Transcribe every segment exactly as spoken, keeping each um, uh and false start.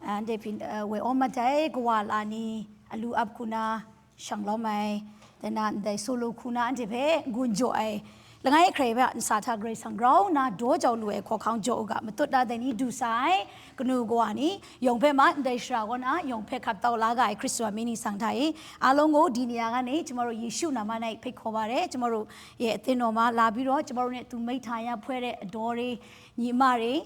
Anhte pyi, uh, woi awm mat ai kawa la ni, alu ap hku na, shang lawm ai, dai na ndai solo hku na anhte hpe n-gun jaw ai, langai hkrai hpe a ntsa hta Karai Kasang grau nna daw jau lu ai hkawhkang jaw u ga, matut na dai ni du sa ai, kanu kawa ni, yawng hpe ma ndai shara kaw na, yawng hpe hkap tau la ga ai Hkristu a mying ningsang hta e, alawng gaw di ni ya ga ni, ကျမတို့ ယေရှုနာမ၌ ဖိတ်ခေါ်ပါတယ်။ ကျမတို့ရဲ့အသင်းတော်မှာလာပြီးတော့ ကျမတို့နဲ့အတူမိတ်ထါရံဖွင့်တဲ့ အဒေါ်တွေ၊ ညီမတွေ၊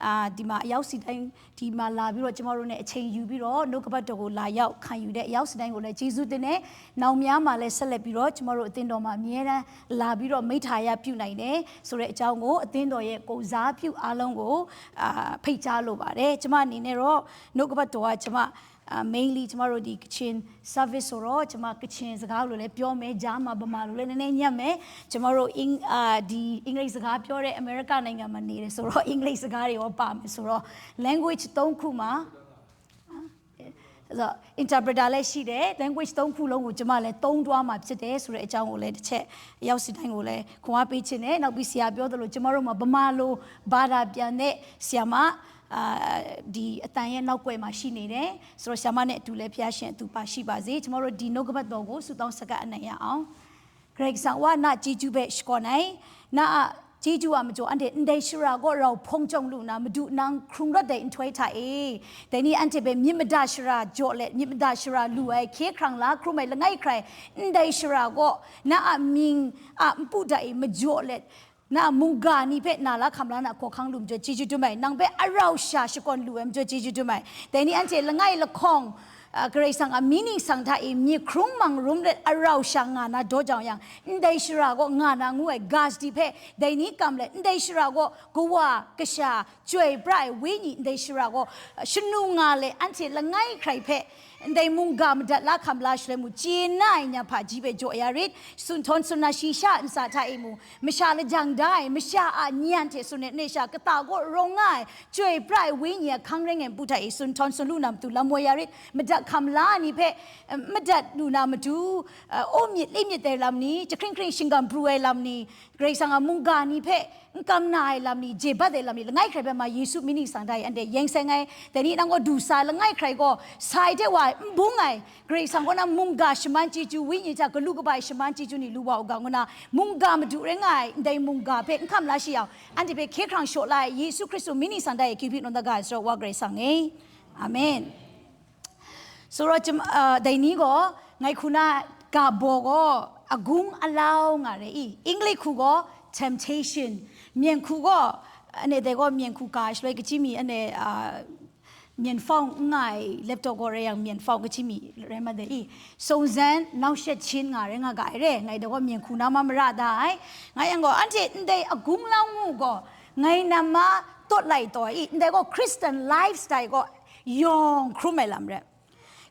အာ၊ ဒီမှာအယောက်စီတိုင်း ဒီမှာလာပြီးတော့ ကျမတို့နဲ့အချိန်ယူပြီးတော့ နှုတ်ကပတ်တော်ကိုလာရောက်ခံယူတဲ့အယောက်စီတိုင်းကိုလည်းကျေးဇူးတင်တယ်။ နောင်များမှာလည်းဆက်လက်ပြီးတော့ ကျမတို့အသင်းတော်မှာအမြဲတမ်းလာပြီးတော့ မိတ်ထါရံပြုနိုင်တယ်ဆိုတဲ့အကြောင်းကို အသင်းတော်ရဲ့ကိုယ်စားပြုအားလုံးကို၊ အာ၊ ဖိတ်ကြားလိုပါတယ်။ ကျမအနေနဲ့တော့ နှုတ်ကပတ်တော်က ကျမ၊ အာ၊ mainly ကျမတို့ဒီ Kachin service ဆိုတော့ ကျမ Kachin စကားလိုလည်းပြောမယ်၊ ကြားမှာဗမာလိုလည်းနည်းနည်းညံ့မယ်။ ကျမတို့အင်၊ အာ၊ ဒီ အင်္ဂလိပ်စကားပြောတဲ့ အမေရိကနိုင်ငံမှာနေတယ်ဆိုတော့ အင်္ဂလိပ်စကားတွေရောပါမယ်ဆိုတော့ language သုံးခုမှာ၊ ဆိုတော့ interpreter လည်းရှိတယ်။ language သုံးခုလုံးကိုကျမလည်းသုံးသွားမှာဖြစ်တယ်ဆိုတဲ့အကြောင်းကိုလည်းတစ်ချက် အယောက်စီတိုင်းကိုလည်းခွန်အားပေးချင်တယ်။ နောက်ပြီးဆရာပြောသလို ကျမတို့မှာဗမာလိုဘာသာပြန်တဲ့ဆရာမ၊ အာ၊ ဒီအသံရဲ့နောက်ကွယ်မှာရှိနေတယ်။ ဆိုတော့ဆရာမနဲ့အတူလည်းဘုရားရှင်အတူပါရှိပါစေ။ ကျမတို့ဒီနှုတ်ကပတ်တော်ကိုဆုတောင်းဆက်ကပ်အနံ့ရအောင်။ Karai Kasang wa na chyeju hpe shakawn ai, na a chyeju a majaw anhte ndai shara kaw rau hpawng chyawm lu nna, Madu nang hkrung rawt ai nhtoi hta e, dai ni anhte hpe myit mada shara jaw let, myit mada shara lu ai, hkye hkrang la hkrum ai langai hkrai, ndai shara kaw na a mying a npu hta e majaw let, na a mungga ni hpe na la hkam la na hkawhkang lu majaw chyeju dum ai, nang hpe arau sha shakawn lu ai majaw chyeju dum ai, dai ni anhte langai lahkawng, a, Karai Kasang a mying ningsang hta e myit hkrung mang rum let arau sha nga na daw jau yang, ndai shara kaw nga na ngu ai gashti hpe dai ni kam let, ndai shara kaw kawa, kasha, chyoi pra ai wenyi, ndai shara kaw, a, shanu nga let anhte langai hkrai hpe ndai mungga madat la hkam la shaloi mu, chye na ai nya hpaji hpe jaw ya rit, sun htawn sun na shi sha ntsa hta e mu, masha lajang da ai, masha a nyan hte sun ai, ndai sha kata kaw rawng nga ai, chyoi pra ai wenyi a hkang rai ngai npu hta e sun htawn sun lu na matu lam woi ya rit, madat hkam la ai ni hpe, eh, madat lu na matu, eh, aw myit li myit ai lam ni, jahkring hkring shinggam pru ai lam ni, Karai Kasang a mungga ni hpe n kam na ai lam ni, je bat ai lam ni, langai hkrai hpe ma Yesu mying ningsang hta e anhte yeng seng ai, dai ni nang gaw du sa ai, langai hkrai gaw sai hte wa ai, n bung ai, Karai Kasang kaw na mungga shaman chyeju, wenyi hta galu kaba ai shaman chyeju ni lu wa u ga, ngu na mungga madu rai nga ai, ndai mungga hpe n hkam la shi yang, anhte hpe hkye hkrang shaw la ai, Yesu Hkristu mying ningsang hta e akyu hpyi nawn da ga ai, sara wa Karai Kasang e. Amen. Sara chyam-, ah, dai ni gaw, ngai hku na ga baw gaw, agung alau nga re i, English hku gaw, temptation, myen hku gaw, ane dai gaw myen hku ga shaloi kachyi mi, ane, ah, myen fawng n nga ai, laptop gaw rai yang myen fawng kachyi mi rai mat dai i, စုံစမ်းနှောင့်ယှက်ခြင်း nga rai nga ga ai re, ngai dai gaw myen hku na ma mara da ai, nga yang gaw, anhte ndai agung lau ngu gaw, ngai nam ma tawt lai taw i, ndai gaw Christian lifestyle gaw yawng hkrum ai lam re.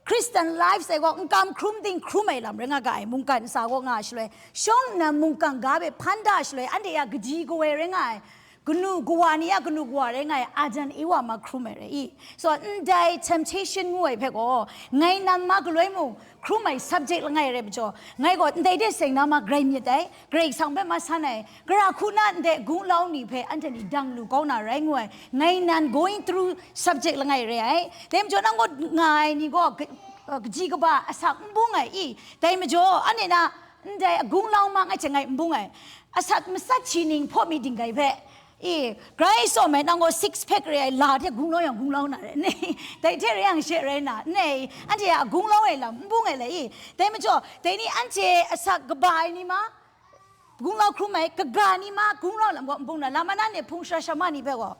Christian lifestyle gaw n kam hkrum ting hkrum ai lam rai nga ga ai, mungkan ntsa gaw nga shaloi, shawng nnan mungkan ga hpe hpan da shaloi, anhte a kaji kawoi rai nga ai, kanu kawa ni a kanu kawa rai nga ai, Adam Ewa ma hkrum ai rai i. So, ndai temptation ngu ai hpe gaw, ngai nam ma galoi mung, hkrum ai subject langai rai majaw, ngai gaw ndai de seng na ma grai myit ai, Karai Kasang hpe ma san ai, gara hku na ndai gung lau ni hpe anhte ni dang lu kau na rai ngu ai, ngai nan going through subject langai re ai. Dai majaw nang gaw nga ai ni gaw ka-, kaji kaba asak n bung ai i, dai majaw anhte na ndai agung lau ma ngai hte ngai n bung ai. Asak matsat shi ning hpaw mi dinggai hpe, i, grai tsawm ai nang gaw six pack re ai la hte gung lau yang gung lau na re, ne? Dai hte re yang she rai na, ne? Anhte a gung lau ai lam n bung ai le i, dai majaw, dai ni anhte asak kaba ai ni ma, gung lau hkrum ai, kaga ni ma, gung lau lam gaw n bung na, lam anan e hpung shara shama ni hpe gaw,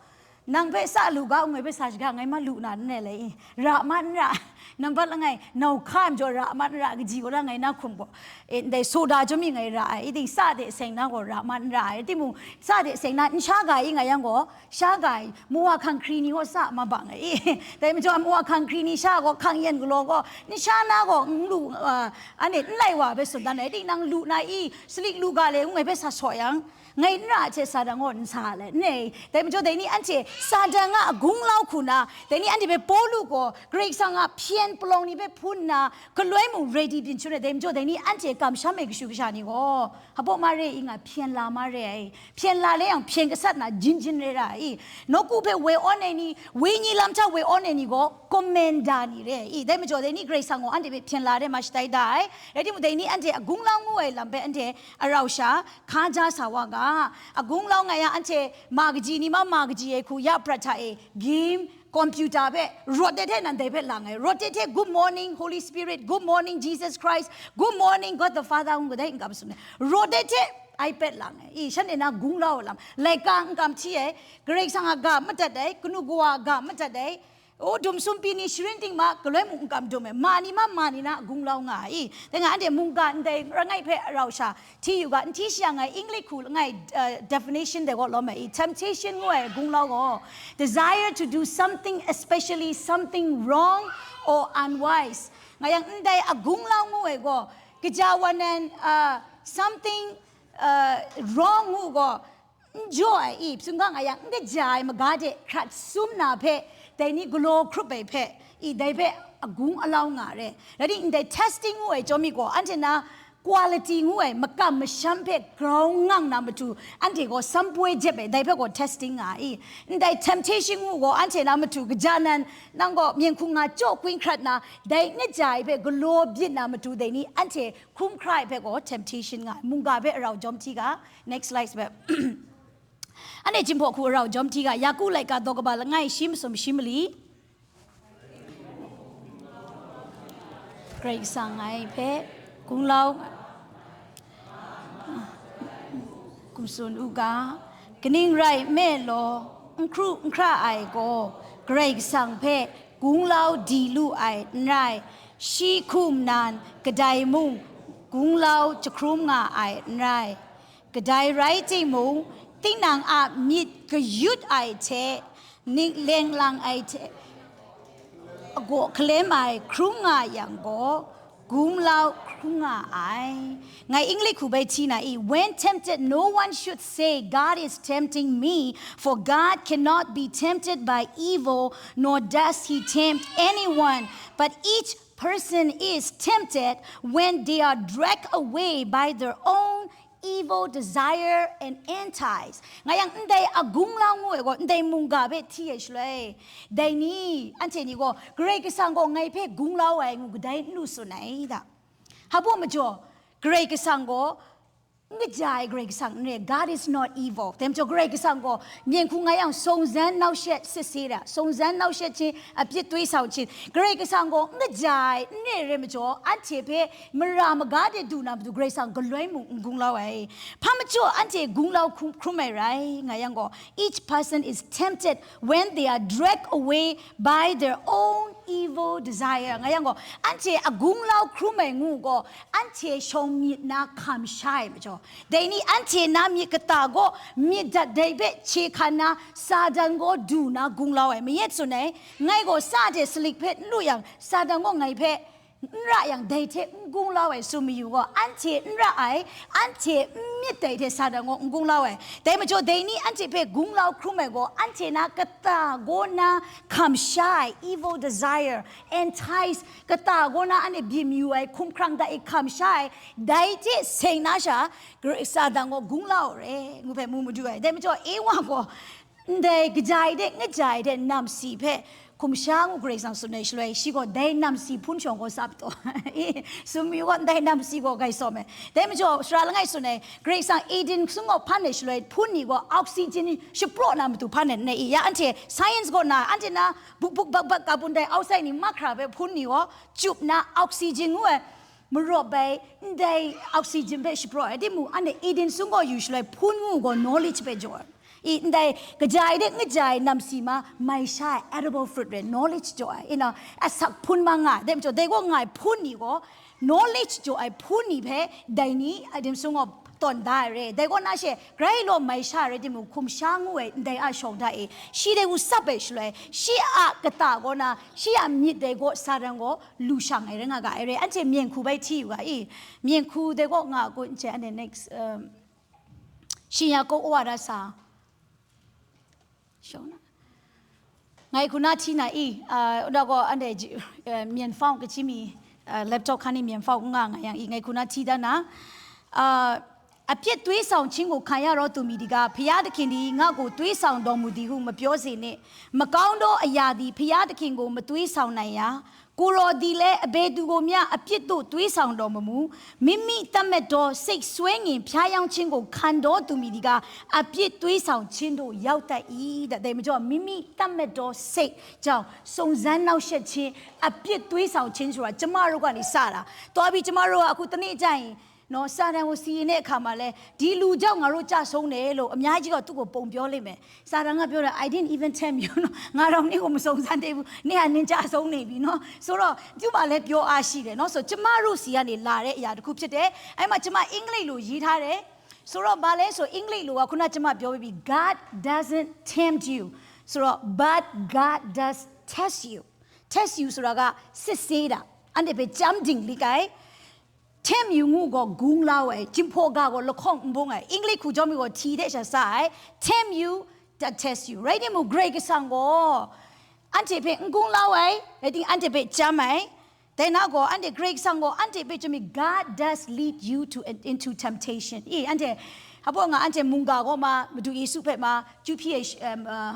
nang hpe sa lu ga, ngai hpe sa shaga, ngai ma lu na, ne le i, ra ma n ra, nambat langai, nau hka ai majaw ra ma n ra, kaji gaw la ngai na hkum gaw, e, ndai soda chyawm mi ngai ra ai, i ting sa de seng na gaw ra ma n ra ai, timung, sa de seng na n sha ga i nga yang gaw, sha ga i, mawa hkang hkri ni gaw sa ma bang ai i, dai majaw mawa hkang hkri ni sha gaw, hkang yan galaw gaw, n sha na gaw, n lu, a, anhte n lai wa hpe tsun dan ai, i ting nang lu na i, salik lu ga le, ngu ngai hpe sa saw yang, Ngai n ra hte Satan gaw n sa let, n e. Dai majaw, dai ni anhte Satan a gunglau hku na, dai ni anhte hpe Pawlu gaw Karai Kasang a hpyen palawng ni hpe hpun nna, galoi mung ready byin shangun ai, dai majaw, dai ni anhte kamsham ai kashu kasha ni gaw, hpaw mare i nga, hpyen la mare ai. Hpyen la le yang, hpyen gasat na jin jin re ra i. Nawku hpe woi awn ai ni, wenyi lam hta woi awn ai ni gaw, commander ni re i. Dai majaw, dai ni Karai Kasang gaw anhte hpe hpyen la re ma shatai da ai. Rai timung, dai ni anhte a gunglau ngu ai lam hpe anhte arau sha, hkaja sa wa ga. A gunglau nga yang anhte ma kaji ni ma, ma kaji ai hku ya prat hta e, game, computer hpe, rawt de hte nan dai hpe lang ai. Rawt de hte, "Good morning, Holy Spirit. Good morning, Jesus Christ. Good morning, God the Father," ngu dai n kam tsun ai. Rawt de hte, iPad lang ai. I, shanhte na gunglau lam. Laika n kam hti ai. Karai Kasang a ga madat ai. Kanu kawa a ga madat ai. O, dum sumpi ni sharin ting ma, galoi mung n kam dum ai, ma ni ma, ma ni na gunglau nga ai. Dai nga anhte mungga ndai langai hpe arau sha hti yu ga, n hti shi yang ngai English hku langai, uh, definition de gaw lawm ai. Temptation ngu ai gunglau gaw, desire to do something, especially something wrong or unwise. Nga yang ndai a gunglau ngu ai gaw, kaja wa nan, uh, something, uh, wrong ngu gaw, n jaw ai i, hpyi sumga nga yang, n kaja ai maga de hkrat sum na hpe, dai ni galaw hkrup ai hpe, i, dai hpe agung alau nga re. Rai timung, ndai testing ngu ai chyawm mi gaw, anhte na quality ngu ai makam masham hpe grau ngang na matu, anhte gaw sampoi jep ai, dai hpe gaw testing nga i. Ndai temptation ngu gaw, anhte na matu kaja nan, nang gaw myen hku nga chyaw kwi hkrat na, dai n kaja ai hpe galaw byin na matu, dai ni anhte hkrum hkra ai hpe gaw temptation nga ai. Mungga hpe arau jawm hti ga, next slide hpe. Anhte Jinghpaw hku arau jawm hti ga, Yaku laika daw kaba langai shi masum shi mali. Karai Kasang ngai hpe gunglau hkum tsun u ga, kaning rai nme law, n hkru n hkra ai gaw, Karai Kasang hpe gunglau di lu ai n rai, shi hkum nan kadai mung gunglau jahkrum nga ai n rai. Kadai rai timung, tinang a myit kayut ai hte, ning leng lang ai hte, agaw hkalem ai hkrum nga yang gaw, gunglau hkrum nga ai. Ngai English hku bai hti na i, "When tempted, no one should say, 'God is tempting me,' for God cannot be tempted by evil, nor does he tempt anyone. But each person is tempted when they are dragged away by their own evil desire and entice." Nga yang, ndai a gunglau ngu ai gaw, ndai mungga hpe hti ai shaloi, dai ni, anhte ni gaw, Karai Kasang gaw ngai hpe gunglau ai ngu kadai n lu tsun ai da. Hpa majaw, Karai Kasang gaw, n kaja ai Karai Kasang n re, God is not evil. Dai majaw, Karai Kasang gaw, myen hku nga yang, စုံစမ်းနှောင့်ယှက်စစ်ဆေးတာ, စုံစမ်းနှောင့်ယှက်ခြင်း, အပြစ်သွေးဆောင်ခြင်း, Karai Kasang gaw, n kaja ai, n re re majaw, anhte hpe mara maga de du na matu, Karai Kasang galoi mung n gunglau ai. Hpa majaw, anhte gunglau hkrum, hkrum ai rai, nga yang gaw, each person is tempted when they are dragged away by their own evil desire. Nga yang gaw, anhte a gunglau hkrum ai ngu gaw, anhte shawng myit na hkam sha ai majaw, dai ni anhte na myit kata gaw myit dat dai hpe hkye hkan na, Satan gaw du na gunglau ai, mayet tsun ai. Ngai gaw sa hte salik hpe n lu yang, Satan gaw ngai hpe n ra yang, dai hte n gunglau ai tsun mayu gaw, anhte n ra ai, anhte n myit dai hte Satan gaw n gunglau ai. Dai majaw, dai ni anhte hpe gunglau hkrum ai gaw, anhte na kata gaw na hkam sha ai, evil desire, entice, kata gaw na anhte byin mayu ai, hkumhkrang da e hkam sha ai, dai hte seng na sha, Satan gaw gunglau re, ngu hpe mu madu ai. Dai majaw, Ewa gaw, ndai kaja ai de, n kaja ai de, namsi hpe hkum sha ngu Karai Kasang tsun ai shaloi, shi gaw dai namsi hpun shawng gaw tsap taw, i, tsun mayu gaw, ndai namsi gaw grai tsawm ai. Dai majaw, sara langai tsun ai, Karai Kasang Eden sung gaw hpan ai shaloi, hpun ni gaw oxygen shapraw na matu hpan ai n rai i? Ya, anhte science gaw na, anhte na buk buk bak bak carbon dioxide ni mahkra hpe hpun ni gaw, chup na oxygen ngu ai, marawp ai, ndai oxygen hpe shapraw ai. Timung, anhte Eden sung gaw yu shaloi, hpun ngu gaw knowledge hpe jaw ai. I, ndai kaja ai de, n kaja ai namsi ma, mai sha ai, edible fruit re, knowledge jaw ai. Ina, asak hpun ma nga ai. Dai majaw, dai gaw nga ai hpun ni gaw, knowledge jaw ai hpun ni hpe, dai ni, Eden sung gaw tawn da ai re. Dai gaw na she, grai law mai sha ai rai timung, hkum sha ngu ai, ndai a shawng hta e, shi dai wu tsap ai shaloi, shi a kata gaw na, shi a myit dai gaw, Satan gaw lu shang ai rai nga ga ai re. Anhte myen hku bai hti yu ga i? Myen hku dai gaw nga kun hte, anhte next, um, Shin ya ko wa da sa. Shona. Ngai kuna ti na i, uh, da ko ande ji, uh, myen fong ka chi mi, uh, laptop ခန်း ni myen fong nga nga yang i ngai kuna ti da na. Uh, အပြစ်သွေးဆောင်ခြင်းကိုခံရတော့သူမည်တကား ဘုရားသခင်သည်ငါ့ကိုသွေးဆောင်တော်မူသည်ဟုမပြောစေနှင့်။ မကောင်းသောအရာသည်ဘုရားသခင်ကိုမသွေးဆောင်နိုင်ရာ။ ကိုယ်တော်သည်လည်းအဘယ်သူကိုမျှအပြစ်သို့သွေးဆောင်တော်မမူ။ မိမိသတ်မှတ်သောစိတ်စွဲငင်ဖြားယောင်းခြင်းကိုခံတော်သူမည်တကား အပြစ်သွေးဆောင်ခြင်းသို့ရောက်တတ်၏တဲ့။ ဒါကြောင့်မိမိသတ်မှတ်သောစိတ်ကြောင့်စုံစမ်းနှောင့်ယှက်ခြင်း၊ အပြစ်သွေးဆောင်ခြင်းဆိုတာကျမတို့ကနေစတာ။ သွားပြီးကျမတို့ကအခုတနေ့ကျရင်နော် စာတန်ကိုစီရင်တဲ့အခါမှာလဲဒီလူကြောင့်ငါတို့ကြဆုံးတယ်လို့အများကြီးကသူ့ကိုပုံပြောလိမ့်မယ်။ စာတန်ကပြောတာ I didn't even tempt you နော်ငါတော့နင့်ကိုမစုံစမ်းသေးဘူးနင့်ဟာနင့်ကြဆုံးနေပြီနော်ဆိုတော့သူ့မှာလဲပြောအားရှိတယ်နော်ဆိုတော့ကျမတို့စီကနေလာတဲ့အရာတစ်ခုဖြစ်တယ်။ အဲ့မှာကျမအင်္ဂလိပ်လိုရေးထားတယ်ဆိုတော့ဘာလဲဆိုအင်္ဂလိပ်လိုကခုနကျမပြောပြီးပြီ God doesn't tempt you ဆိုတော့ but God does test you. Test you ဆိုတာကစစ်ဆေးတာအဲ့ဒါပဲ tempting လေးကဲ tempt you ငူ့ကောဂုံးလာဝဲ ကျင်ဖော်ကကိုလခေါင်ဘုံငယ် English ခုကြောင့်မီးကောထီတဲ့ရှာစား tempt you to test you right ဒီမူ great ကဆန်ကောအန်တီပေငုံးလာဝဲ right ဒီအန်တီပေချမ်းမိုင်တဲနာကောအန်တီ great ကဆန်ကောအန်တီပေချမ်းမီ God does lead you to into temptation အေးအန်တီဟဘောငါအန်တီမုန်ကာကောမှာမတူယေရှုဖက်မှာကျူဖြစ်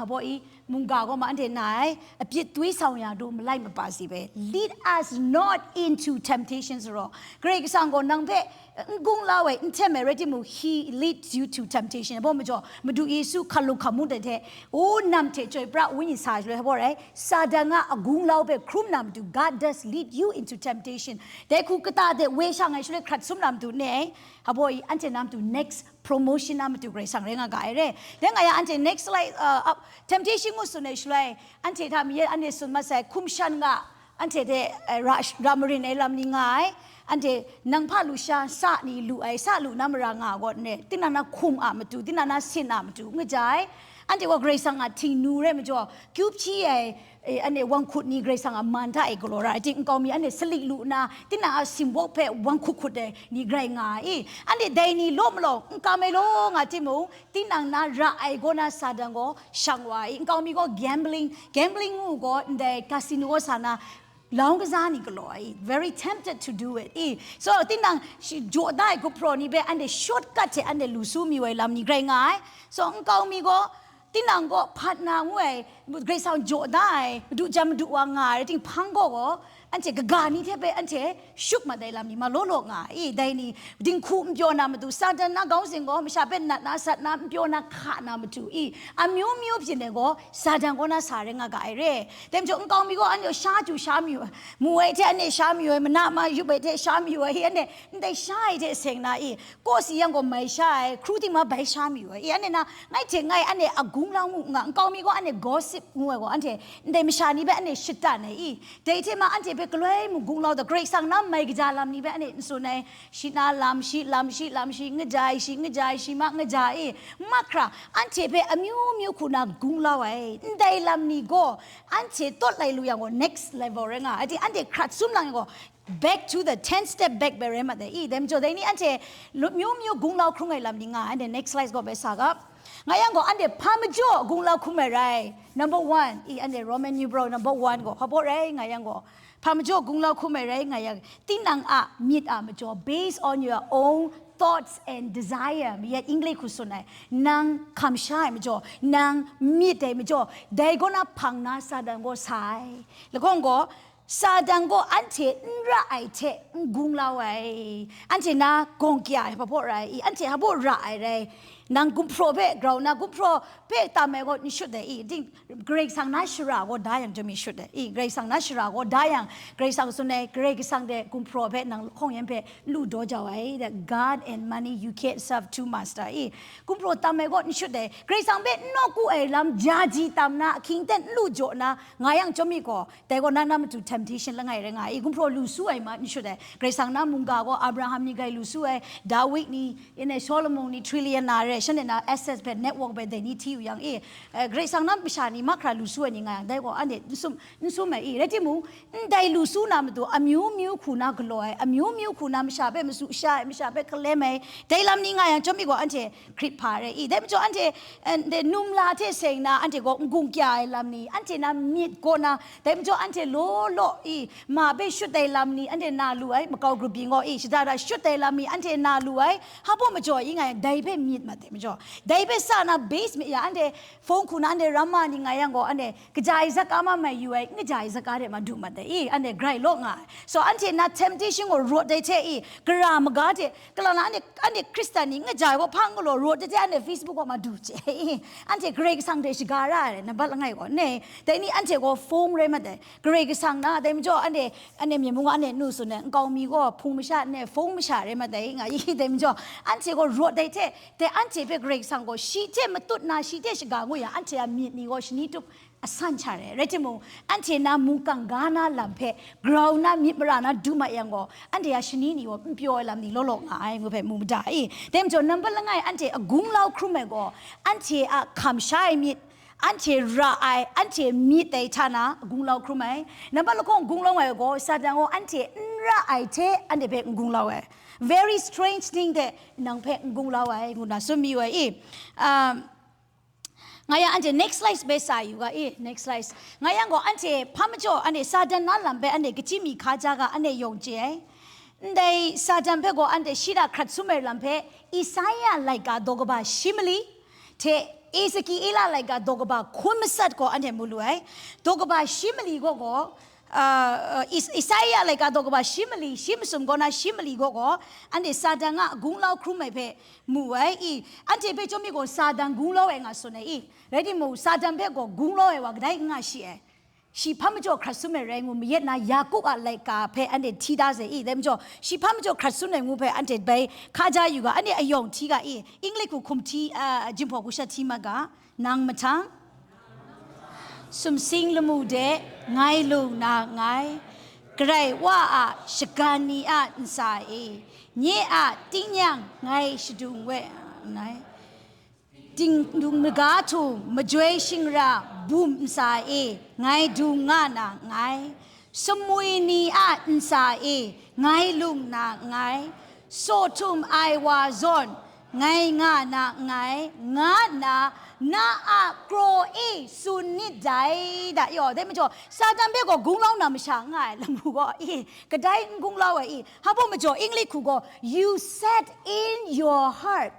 ဟဘောအီး မုန်ကာကောမှာအန်တီနိုင်အပြစ်သွေးဆောင်ရာတို့မလိုက်မပါစေပဲ lead us not into temptation ဆိုတော့ Great ကဆန်ကောနံဖက်ငုံးလာဝဲ intimate ရတိမူ he leads you to temptation ဘောမကျော်မတူယေရှုခလုခမှုတဲ့တဲ့အိုးနမ်ထေကြွေပြဝိညာဉ်စာရွေးဟောရဲစာတန်ကအဂုံးလောက်ပဲ ခရုမ်နမ်တူ God does lead you into temptation တဲခုကတာတဲ့ဝေးရှောင်ငယ်ရွှေခရတ်ဆုမ်နမ်တူနဲ့ဟဘောအီးအန်တီနမ်တူ next promotion နမ်တူ Great ဆန်ရဲငါကအဲရဲတဲငါယအန်တီ next slide temptation ကိုစွန်နေရွှေအန်တီထမီးအန်တီစွန်မဆိုင်ခုမ်ရှန်ကအန်တီတဲ့ရမရင်အဲလမ်နီငါအဲအန်တီနံဖလူရှာစနီလူအဲစလူနမ်ရာငါကောနဲ့တင်းနာခုမ်အမတူတင်းနာစင်အမတူငကြိုင်အန်တီက Great ဆန်ကထင်နူရဲမကျော်ကျူဖြီးအဲ အန်ဒီးဝမ်ခုတ်နီဂရိတ်ဆန်အမန်တႃဢေကလော်ရႃႇ အတင်းၵေႃႈမီး အန်ဒီးသလိၵ်လူးနႃႈ တင်းၼႃႇအ သမ်ႇဝုတ်ႉၽႄႈ ဝမ်ခုတ်ခုတ်တႄႉ နီဂရိတ်ငႃႇဢေႃႈ။ အန်ဒီး ဒၢႆၼီႈ လေႃးမလေႃး ၵႃႈမႆႈလေႃးငႃႇ တီႈမုင်ႈ တင်းၼင်ႇၼႃႈ ရႃႇဢၢႆႈၵေႃႈၼႃႈ သႃႇတၢၼ်ႇၵေႃႈ သၢင်ႈဝႃႈဢေႃႈ။ ၵေႃႈမီးၵေႃႈ gambling gambling ငူးၵေႃႈ ၼႂ်း casino သႃႇၼႃႇ လောင်းကစား နီႈ ၵလေႃးဢေႃႈ။ Very tempted to do it ဢေႃႈ။ So တင်းၼင်ႇ ၸေႃႇတႃႇၵူႈၽြေႃႇၼီႈ ပႆႇ အန်ဒီး shortcut တႄႉ အန်ဒီး လူႇသူးမီးဝႆႉ လမ်ၼီႈ ၵႆႉငၢႆႈ။ So ၵေႃႈမီးၵေႃႈ တင်းၼင်ႇၵေႃႈ ဖတ်ၼႃႇငူး ၵႆႉသင်ႇၸေႃႇတႃႇ မတူၸႃႉမတူဝႃႈငႃႇ တင်းၽၢင်ၵေႃႈၵေႃႈ ဢၼ်ၸႄႈၵႃႈၼီႈ တႄႉပႄႉ ဢၼ်ၸႄႈ သုၵ်ႈမႃးတႄႉ လမ်ၼီႈ မႃးလေႃးလေႃးငၢႆႈ တႄႉၼီႈ တင်းၶူး မၸေႃႇၼႃႇမတူ သႃႇတၢၼ်ႇၼႃႇ ၵေႃႈသင်ႇၵေႃႈ မၸႃႉပႄႉ ၼၢတ်ႈၼႃႇ သတ်ႉၼႃႇ မၸေႃႇၼႃႇ ၶႃႈၼႃႇမတူ ဢီႈ အမျိုးမျိုး ပျိၼ်ႇၼႆၵေႃႈ သႃႇတၢၼ်ႇၵေႃႈ ၼႃႇ သႃႇရႄႇ ငၢႆႈၵႃႈဢေႃႈ။ တင်းၸိူဝ်း ၵေႃႈမီးၵေႃႈ ဢၼ်ၸႄႈ သျႃးၸူႇ သျႃးမီးဝႆႉ မူဝ်ဝႆႉတႄႉ ဢၼ်ၼႆႉ သျႃးမီးဝႆႉ မၼႃႇမႃး ယုပ်ႈဝႆႉတႄႉ သျႃးမီးဝႆႉ ဢၼ်ၼႆႉ ဢၼ်တႄႉ သျႃးဝႆႉတႄႉ သဵင်ၼႃႇ ဢီႈ ၵေႃႉသီႇယၢင်ႇၵေႃႈ မႆႈသျႃး ၶရူးတီႈမႃး ပႆသျႃးမီးဝႆႉ ဢီႈ ဢၼ်ၼႆႉၼႃႇ ငၢႆႈထဵင်ငၢႆႈ ဢၼ်ၼႆႉ ဢၵုင်းလၢင်းမူႇငႃႇ ၵေႃႈမီးၵေႃႈ ဢၼ်ၼႆႉ gossip ငူးဝႆႉၵေႃႈ ဢၼ်တႄႉ ဢၼ်တႄႉ မၸႃႉၼီႈ ပႆႇ ဢၼ်ၼႆႉ သျႃးတၢၼ်ႇၼႆႉ ဢီႈ တႄႉ ထႄႉမႃး ဢၼ်တႄႉ ပႆႇ ၵလွႆးမူႇ ၵုင်းလၢဝ်း တႄႉ ၵရႆႇသၢင်ႇၼႃႇ မႆႈၵႃႈၸႃႉ လမ်ၼီႈ ပႆႇ ဢၼ်ၼႆႉ ဢၼ်သူၼ်ႇၼႆႉ သျီႇၼႃႇလမ် သျီႇလမ် သျီႇလမ် သျီႇ ငၢႆႈၸႃႉ သျီႇ ငၢႆႈၸႃႉ သျီႇမႃႉ ငၢႆႈၸႃႉ ဢီႈ မႃးၶႃႈ ဢၼ်တႄႉ ပႆႇ ဢမျိုးမျိုး ၶူးၼႃႇ ၵုင်းလၢဝ်း ဢီႈ ဢၼ်တႄႉ လမ်ၼီႈၵေႃႈ ဢၼ်တႄႉ တွတ်ႇလႆႈလူးယဝ်ႉၵေႃႈ next level ရႄႇငၢႆႈ ဢၼ်တႄႉ ဢၼ်တႄႉ ၶရၢတ်ႈသုမ်းလင်ၵေႃႈ back to the ten step back ပႆႇ ရႄႇမႃးတႄႉ ဢီႈ တႄႉ မၸေႃႇ တႄႉ ၼီႈ ဢၼ်တႄႉ မျိုးမျိုး ၵုင်းလၢဝ်း ၶရူးငၢႆႈ လမ်ၼီႈငၢႆႈ ဢၼ်တႄႉ next slide ၵေႃႈ ပႆႇ သႃႇၵပ်း ငၢႆႈယဝ်ႉၵေႃႈ ဢၼ်တႄႉ ၽႃႇမၸေႃႇ ၵုင်းလၢဝ်း ၶရူးငၢႆႈ ရႄႇ number one ဢီႈ ဢၼ်တႄႉ Roman numeral number one ၵေႃႈ ၶႃႈပေႃး ရႄႇ ငၢႆႈယဝ်ႉၵေႃႈ ၽႃႇမၸေႃႇ ၵုင်းလၢဝ်း ၶရူးငၢႆႈ ရႄႇ ငၢႆႈယဝ်ႉ တင်းၼင်ႇဢႃႈ မိတ်ႈဢႃႈ မၸေႃႇ based on your own thoughts and desire မီးယဝ်ႉ ဢိင်းၵလဵတ်ႈၶူးသူၼ်ႇၼႆႉ ၼင်ႇၶၢမ်ႇသျႃးမၸေႃႇ ၼင်ႇမိတ်ႈတႄႉမၸေႃႇ တႄႉၵေႃႈၼႃႇ ၽင်ၼႃႇ သႃႇတၢၼ်ႇၵေႃႈသႂ်ႇ လႄႈၵေႃႈၵေႃႈ သႃႇတၢၼ်ႇၵေႃႈ ဢၼ်တႄႉ ဢၼ်ရႃႇဢၢႆႈတႄႉ ဢၼ်ၵုင်းလၢဝ်းဝႆႉ ဢၼ်တႄႉၼႃႇ ၵွင်ႈၵျႃႇ ၽႃႇပေႃးရႆႈ ဢၼ်တႄႉ ၽႃႇပေႃးရႃႇဢၢႆႈရႆႈ ၼင်ႇၵုမ်ႇၽြေႃႇၽႄႈ ၵရဝ်ၼႃႇ ၵုမ်ႇၽြေႃႇၽႄႈ တႃႇမႄႈၵေႃႈ ၼႆႉသုတ်းလႄႈ ဢီႈ တင်း ၵရႆႇသင်ၼႃႇ သြႃႇၵေႃႈ တႃႇယၢင်ႇ ၸွမ်းမီးသုတ်းလႄႈ ဢီႈ ၵရႆႇသင်ၼႃႇ သြႃႇၵေႃႈ တႃႇယၢင်ႇ ၵရႆႇသင်သူၼႆႉ ၵရႆႇသင်တႄႉ ၵုမ်ႇၽြေႃႇၽႄႈ ၼင်ႇၶွင်ႈယၢမ်းၽႄႈ လူႉတေႃးၸဝ်ႈဝႆႉ the God and money, you can't serve two master ဢီႈ ၵုမ်ႇၽြေႃႇတႃႇမႄႈၵေႃႈ ၼႆႉသုတ်းလႄႈ ၵရႆႇသင်ၽႄႈ ၼေႃႈၵူႈဢၢႆႈလမ် ယႃႇၸီႇတမ်ႇၼႃႇ ၶိင်ႇတႄႉ လူႉၸေႃႇၼႃႇ ငၢႆႈယၢင်ႇ ၸွမ်းမီးၵေႃႈ တႄႉၵေႃႈ ၼၢၼ်းၼၢၼ်းမတူ temptation လႆႈငၢႆႈလႆႈငၢႆႈ ဢီႈ ၵုမ်ႇၽြေႃႇလူႇသူးဝႆႉမႃး ၼႆႉသုတ်းလႄႈ ၵရႆႇသင်ၼႃႇ မုၼ်ၵႃႇၵေႃႈ ဢႃႇပြႃႇႁၢမ်ႇၼီႈ ၵႆႉလူႇသူးဝႆႉ တႃႇဝိတ်ႉၼီႈ ဢၼ်ၼႆႉ သေႃးလမုၼ်ႇၼီႈ ထရီႇလီႇယႅၼ်ႇၼႃႇရႄႇ shanhte na access hpe, network hpe dai ni hti u yang e, eh, Karai Kasang na masha ni mahkra lu su ai ni nga yang, dai gaw anhte n sum, n sum ai i, rai timung, ndai lu su na matu amyu myu hku na galaw ai, amyu myu hku na masha hpe masu sha ai, masha hpe hkalem ai, dai lam ni nga yang chyawm i gaw anhte hkrit hpa ai i, dai majaw anhte, eh, ndai numla hte seng na anhte gaw n-gung kya ai lam ni, anhte na myit gaw na, dai majaw anhte law law i, ma hpe shut ai lam ni anhte na lu ai, makau grup byin gaw i, shada da shut ai lam ni anhte na lu ai, hpa majaw i nga yang, dai hpe myit mat ai majaw, dai hpe sa na base myit ya, anhte phone hku na anhte ramma ni nga yang gaw, anhte kaja ai zaka ma mai yu ai, n kaja ai zaka de ma du mat ai i, anhte grai law nga ai. So, anhte na temptation gaw rawt dai hte i, gara maga hte, kala na anhte, anhte Hkristan ni n kaja ai gaw hpang galaw rawt dai hte, anhte Facebook gaw ma du chye i, anhte Karai Kasang hte shaga ra ai, nambat langai gaw, ne, dai ni anhte gaw phone rai mat ai, Karai Kasang na, dai majaw anhte, anhte myen mung anhte nu tsun ai, nkau mi gaw hpung masha ne, phone masha rai mat ai, nga i, dai majaw, anhte gaw rawt dai hte, dai anhte hpe Karai Kasang gaw shi hte matut na, shi hte shaga ngu yang, anhte a myit ni gaw shani tup asan sha re. Rai timung, anhte na mungkang ga na lam hpe, grau na myit mara na du mat yang gaw, anhte a shani ni gaw n pyaw ai lam ni law law nga ai, ngu hpe mu mada i. Dai majaw, nambat langai anhte a gunglau hkrum ai gaw, anhte a hkam sha ai myit, anhte ra ai, anhte myit dai hta na gunglau hkrum ai. Nambat lahkawng gunglau ai gaw, Satan gaw anhte n ra ai hte anhte hpe n gunglau ai. Very strange thing hte nang hpe n gunglau ai, ngu na tsun mayu ai i. Um, nga yang anhte next slide bai sa yu ga i, next slide. Nga yang gaw anhte hpa majaw, anhte Satan na lam bai anhte kachyi mi hkaja ga anhte yawng chye ai. Ndai Satan hpe gaw anhte shi hta hkrat sum ai lam hpe Isaiah laika daw kaba shi mali hte Ezekiela laika daw kaba hkun matsat gaw anhte mu lu ai. Daw kaba shi mali gaw gaw, ah, Is-, Isaiah laika daw kaba shi mali, shi masum gaw na shi mali gaw gaw, anhte Satan a gunglau hkrum ai hpe mu ai i, anhte hpe chyawm mi gaw Satan gunglau ai nga tsun ai i, rai timung, Satan hpe gaw gunglau ai wa kadai n nga shi ai. Shi hpa majaw hkrat sum ai rai ngu mayet na, Yaku a laika hpe anhte hti da sai i, dai majaw, shi hpa majaw hkrat sum ai ngu hpe anhte bai hkaja yu ga, anhte ayawng hti ga i, English hku hkum hti, ah, Jinghpaw hku sha hti mat ga, nang mahtang, sumsing lamu de ngai lung na nngai, Karai Wa a shagan ni a ntsa e, nye a tingnyang ngai shadung we nngai. Dingdung maga htum majoi shingra bum ntsa e ngai dung nga na nngai. Sumwi ni a ntsa e ngai lung na nngai. Saw htum ai wa zawn ngai nga na nngai, nga nna na a kraw e tsun nit dai, da yaw. Dai majaw, Satan hpe gaw gunglau na masha n nga ai lamu gaw, e, kadai n gunglau ai i? Hpa majaw, English hku gaw, "You said in your heart."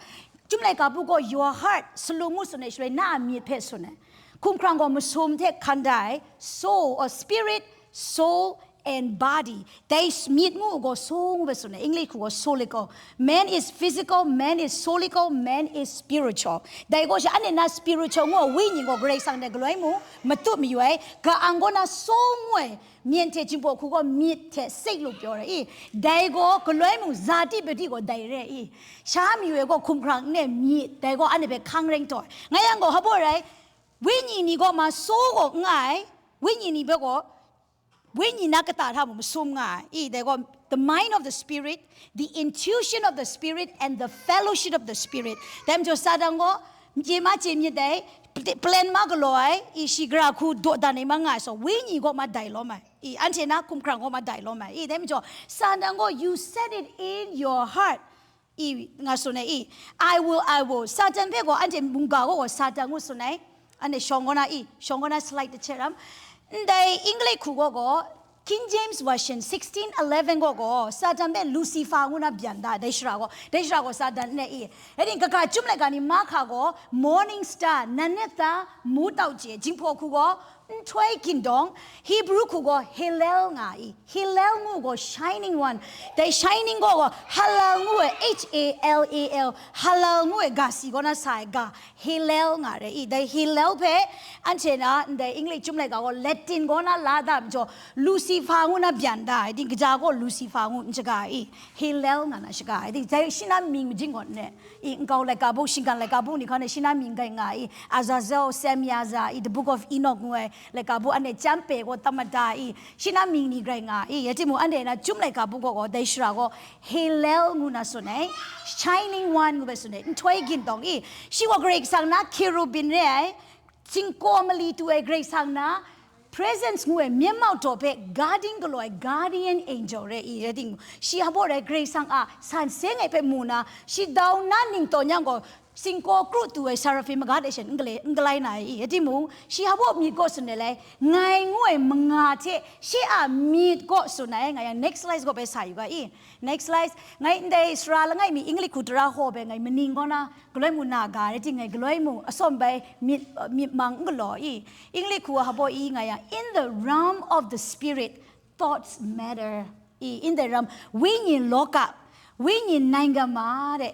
Chyum laika bu gaw, "Your heart," salu ngu tsun ai shaloi, na a myit hpe tsun ai. Hkumhkrang gaw masum hte hkan da ai, soul or spirit, soul and body. Dai s-, myit ngu gaw soul ngu hpe tsun ai, English hku gaw soulical. Man is physical, man is soulical, man is spiritual. Dai gaw sha, anhte na spiritual ngu ai wenyi gaw Karai Kasang hte galoi mung matut mayu ai, ka-ang gaw na soul ngu ai, myen hte Jinghpaw hku gaw myit hte sek lu pyaw ai i, dai gaw galoi mung zati padi gaw dai re i, sha mayu ai gaw hkumhkrang n-, myit, dai gaw anhte hpe hkang reng taw ai. Nga yang gaw, hpa rai, wenyi ni gaw ma soul gaw n nga ai, wenyi ni hpe gaw, wenyi na kata hta mung masum nga ai i, dai gaw, the mind of the spirit, the intuition of the spirit, and the fellowship of the spirit. Dai majaw, Satan gaw, n chye ma chye myit dai, pl-, plan ma galaw ai i, shi gara hku dawdan ai ma nga ai, so, wenyi gaw ma dai lawm ai i, anhte na hkumhkrang gaw ma dai lawm ai i, dai majaw, Satan gaw, "You said it in your heart," i, nga tsun ai i, "I will, I will." Satan hpe gaw, anhte mungga gaw gaw Satan ngu tsun ai. Anhte shawng gaw na i, shawng gaw na slide hte hte ram. Ndai English hku gaw gaw, King James Version sixteen eleven gaw gaw, Satan hpe Lucifer ngu na byan da, dai shara gaw, dai shara gaw Satan n-, i. Rai ting, kaga Chyum laika ni mahka gaw, morning star, nannet ta, mu tau chye, Jinghpaw hku gaw, nhtoi gindawng, Hebrew hku gaw Hallel nga i, Hallel ngu gaw shining one, dai shining gaw gaw Hallel ngu ai, H A L A L, Hallel ngu ai ga si gaw na sa ai ga, Hallel nga re i, dai Hallel hpe anhte na ndai English Chyum laika gaw Latin gaw na la da majaw, Lucifer ngu na byan da ai, ting kaja gaw Lucifer ngu n shaga i, Hallel nga na shaga ai, ting dai shi na mying majing gaw n re. I, nkau laika bu, shinggan laika bu ni hkan e shi na mying gai nga i, Azazel, Semyaza i, The Book of Enoch ngu ai, Laika bu anhte chyam pe gaw tamada i, shi na mying ni grai nga i, ya timung anhte na chyum laika bu gaw, gaw dai shara gaw Hallel ngu na tsun ai, Shining One ngu bai tsun ai, nhtoi gin dawng i, shi gaw Karai Kasang na kerubin re ai, singkaw mali tu ai Karai Kasang na presence ngu ai, myen mau daw hpe guarding galaw ai guardian angel re i, rai timung, shi hpa rai Karai Kasang a san seng ai hpe mu na, shi dau na ning tawn yang gaw, singkaw kru tu ai seraphim maga de shen n gale-, n galai na ai i, rai timung, shi hpa myit gaw tsun ai lai, ngai ngu ai manga hte shi a myit gaw tsun ai, nga yang next slide gaw bai sa yu ga i. Next slide, ngai ndai sara langai mi English hku tara hkaw bai ngai maning gaw na, galoi mu na ga, rai ting ngai galoi mu, asawm bai myit, myit mang n galaw i. English hku a hpa i nga yang, in the realm of the spirit, thoughts matter. I, in the realm, ဝိညာဉ်လောက, ဝိညာဉ်နိုင်ငံမှာတဲ့,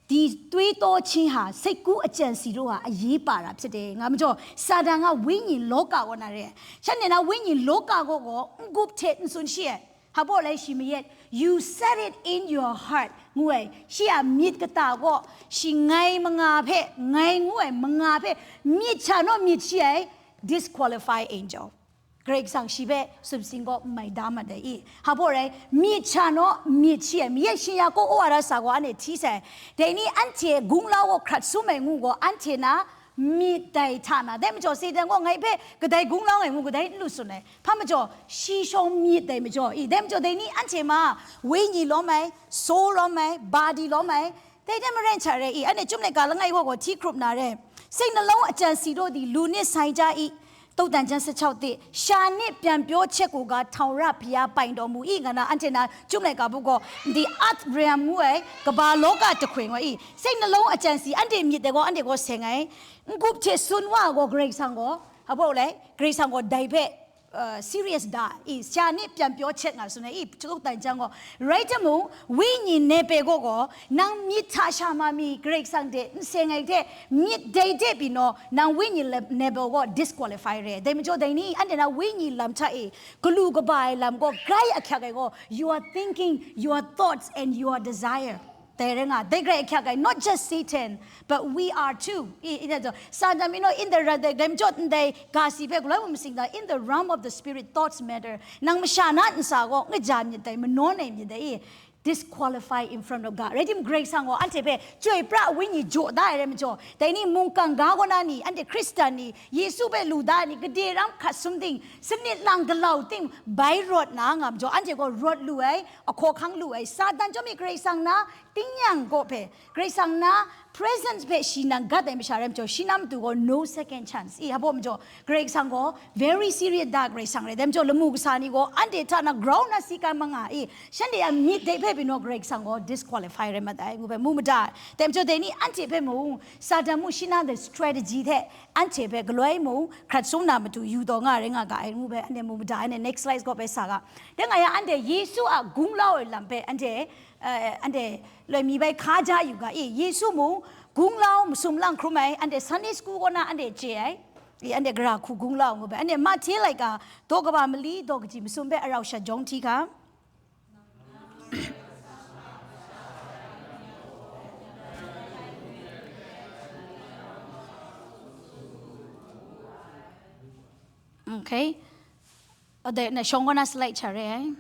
ဒီတွေးတောခြင်းဟာ စိတ်ကူးအကြံစည်တို့ဟာ အရေးပါတာဖြစ်တယ်။ ငါမကျော်, စာတန်က ဝိညာဉ်လောကကို နားရဲ။ ရှမ်းနေနာ ဝိညာဉ်လောကကို ကို ငုပ်ထက် နစွန်ရှိရဲ့။ ဟာပေါ့လဲ ရှိမရဲ့။ You set it in your heart. ငွေ, ရှိအမြစ်ကတာကို, ရှိငိုင်းမငါဖဲ, ငိုင်းငွေမငါဖဲ, မြစ်ချာနော် မြစ်ရှိရဲ့, disqualify angel. Karai Kasang shi hpe sumsing gaw n mai da mat ai i. Hpa rai, myit sha naw, myit shi ai, myit shi ya kaw wa da sa gaw, anhte hti sai. Dai ni anhte gunglau gaw hkrat sum ai ngu gaw, anhte na myit dai hta na. Dai majaw, Satan gaw ngai hpe kadai gunglau ai ngu, kadai n lu tsun ai. Hpa majaw, shi shawng myit dai majaw i. Dai majaw, dai ni anhte ma, wenyi lawm ai, soul lawm ai, body lawm ai, dai hte maren hta rai i, anhte chyum laika langai wa gaw hti hkrup na re. စိတ်နှလုံးအကြံစည်တို့သည် လူနှင့်ဆိုင်ကြ၏. သုတ်တန်ကျမ်း ဆယ့်ခြောက်သစ်, ရှာနှင့်ပြန်ပြောချက်ကိုကား ထာဝရဘုရားပိုင်တော်မူ၏. ငါနာ anhte na chyum laika bu gaw, the earth realm ngu ai, ကမ္ဘာလောကတခွင် wa i. စိတ်နှလုံးအကြံစည်, anhte myit dai gaw, anhte gaw seng ai. N-gup hte sun wa gaw, Karai Kasang gaw, hpa le, Karai Kasang gaw dai hpe, uh, serious da i, ရှာနှင့်ပြန်ပြောချက် nga tsun ai i, သုတ်တန်ကျမ်း gaw, rai timung, wenyi nepe gaw gaw, nang myit hta sha ma mi, Karai Kasang hte n seng ai hte, myit dai hte pyi naw, nang wenyi le-, nepe gaw disqualify re. Dai majaw dai ni, anhte na wenyi lam hta e, galu kaba ai lam gaw, grai ahkyak ai gaw, your thinking, your thoughts and your desire. Dai rai nga, dai grai ahkyak ai, not just Satan, but we are too. I, i, dai jaw, Satan mi naw, in the ra-, dai, dai majaw ndai ga si hpe, galoi mu masing da, in the realm of the spirit, thoughts matter. Nang masha na nsa gaw, ngaja myit dai, manawn ai myit dai i, disqualify in front of God. Rai tim, Karai Kasang gaw anhte hpe chyoi pra wenyi jaw da ai rai majaw, dai ni mungkan ga kaw na ni, anhte Hkristan ni, Yesu hpe lu da ai ni, gade ram hkat sum ting, sanit lang galau ting, bai rawt na nga majaw, anhte gaw rawt lu ai, ahkaw hkang lu ai, Satan chyawm mi Karai Kasang na tingnyang gaw hpe, Karai Kasang na presence hpe shi nang gat ai masha rai majaw, shi na matu gaw no second chance. I, hpa majaw, Karai Kasang gaw very serious da Karai Kasang rai. Dai majaw, lamu kasa ni gaw anhte hta na grau na si kan manga i, shanhte a myit dai hpe pyi naw Karai Kasang gaw disqualify rai mat ai, ngu hpe mu mada ai. Dai majaw, dai ni anhte hpe mung, Satan mung shi na the strategy hte, anhte hpe galoi mung, hkrat sum na matu yu taw nga rai nga ga ai, ngu hpe anhte mu mada ai. Anhte next slide gaw bai sa ga. Dai nga yang anhte Yesu a gunglau ai lam hpe anhte, eh, anhte loi mi bai hka ja yu ga i, Yesu mung gunglau masum lang hkrum ai, anhte Sunday school kaw na anhte chye ai, i, anhte gara hku gunglau ngu bai, anhte Mahte laika daw kaba mali daw kaji masum hpe arau shat jawng hti ga. Okay. Ode, na shawng kaw na slide cha re ai.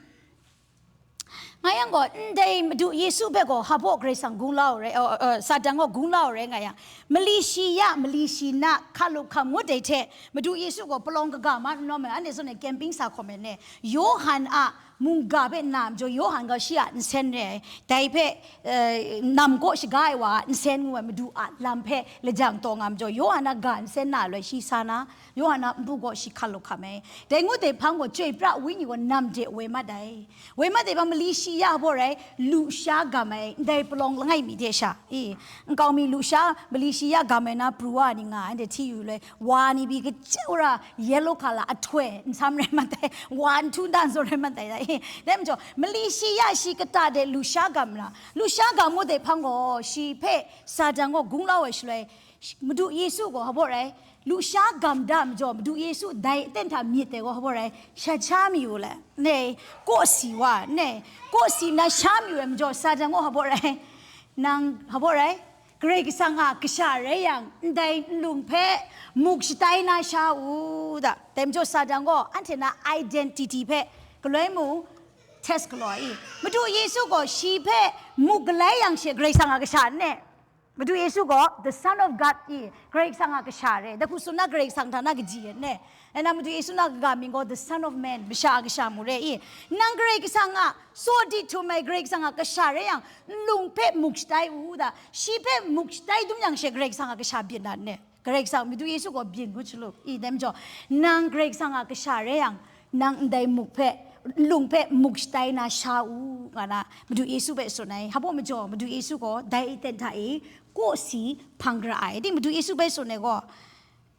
Nga yang gaw, ndai Madu Yesu hpe gaw, hpa Karai Kasang gunglau rai, oh, oh, Satan gaw gunglau rai nga yang, mali shi ya, mali shi na, hkalup hkam ngut dai hte, Madu Yesu gaw palawng kaga ma n lawm ai, anhte zawn e camping sa hkawm ai ne, Yawhan a mungga hpe na majaw, Yawhan gaw shi a nsen re ai, dai hpe, eh, nam kaw shaga ai wa a nsen ngu ai Madu a lam hpe lajang taw nga majaw, Yawhan a ga nsen na loi shi sa na, Yawhan a npu gaw shi hkalup hkam ai. Dai ngut dai hpang gaw, chyoi pra wenyi gaw nam de woi mat ai. Woi mat dai hpang mali shi ya hpa rai, lusha gam ai, ndai palawng langai mi hte sha. I, nkau mi lusha, mali shi ya gam ai na pru wa ni nga ai, ndai hti yu loi, wa ni pyi kachye ra, yellow colour ahtoi, nsam rai mat ai, wa nhtu ndan zaw rai mat ai, i. Dai majaw, mali shi ya shi kata de lusha gam na, lusha gam ngut dai hpang gaw, shi hpe Satan gaw gunglau ai shaloi, Madu Yesu gaw hpa rai, lusha gam da majaw, Madu Yesu dai aten hta myit ai gaw hpa rai, shat sha mayu le, ne, kaw si wa, ne, kaw si na sha mayu ai majaw, Satan gaw hpa rai, nang hpa rai, Karai Kasang a kasha rai yang, ndai nlung hpe muk shatai na sha u da. Dai majaw Satan gaw anhte na identity hpe galoi mung test galaw ai. Madu Yesu gaw shi hpe muk galai yang she Karai Kasang a kasha n ne. Madu Yesu gaw the Son of God i, Karai Kasang a kasha re. Dai hku tsun na Karai Kasang hta na kaji e n ne. Nna Madu Yesu na kaga mying gaw the Son of Man, masha a kasha mu re i. Nang Karai Kasang a sawdi htum ai Karai Kasang a kasha rai yang, nlung hpe muk shatai u da, shi hpe muk shatai dum yang she Karai Kasang a kasha byin na n ne. Karai Kasang Madu Yesu gaw byin ngut shaluk i, dai majaw, nang Karai Kasang a kasha rai yang, nang ndai muk hpe, nlung hpe muk shatai na sha u, nga na Madu Yesu hpe tsun ai. Hpa majaw, Madu Yesu gaw dai aten hta e kawsi hpang gara ai. Di Madu Yesu hpe tsun ai gaw,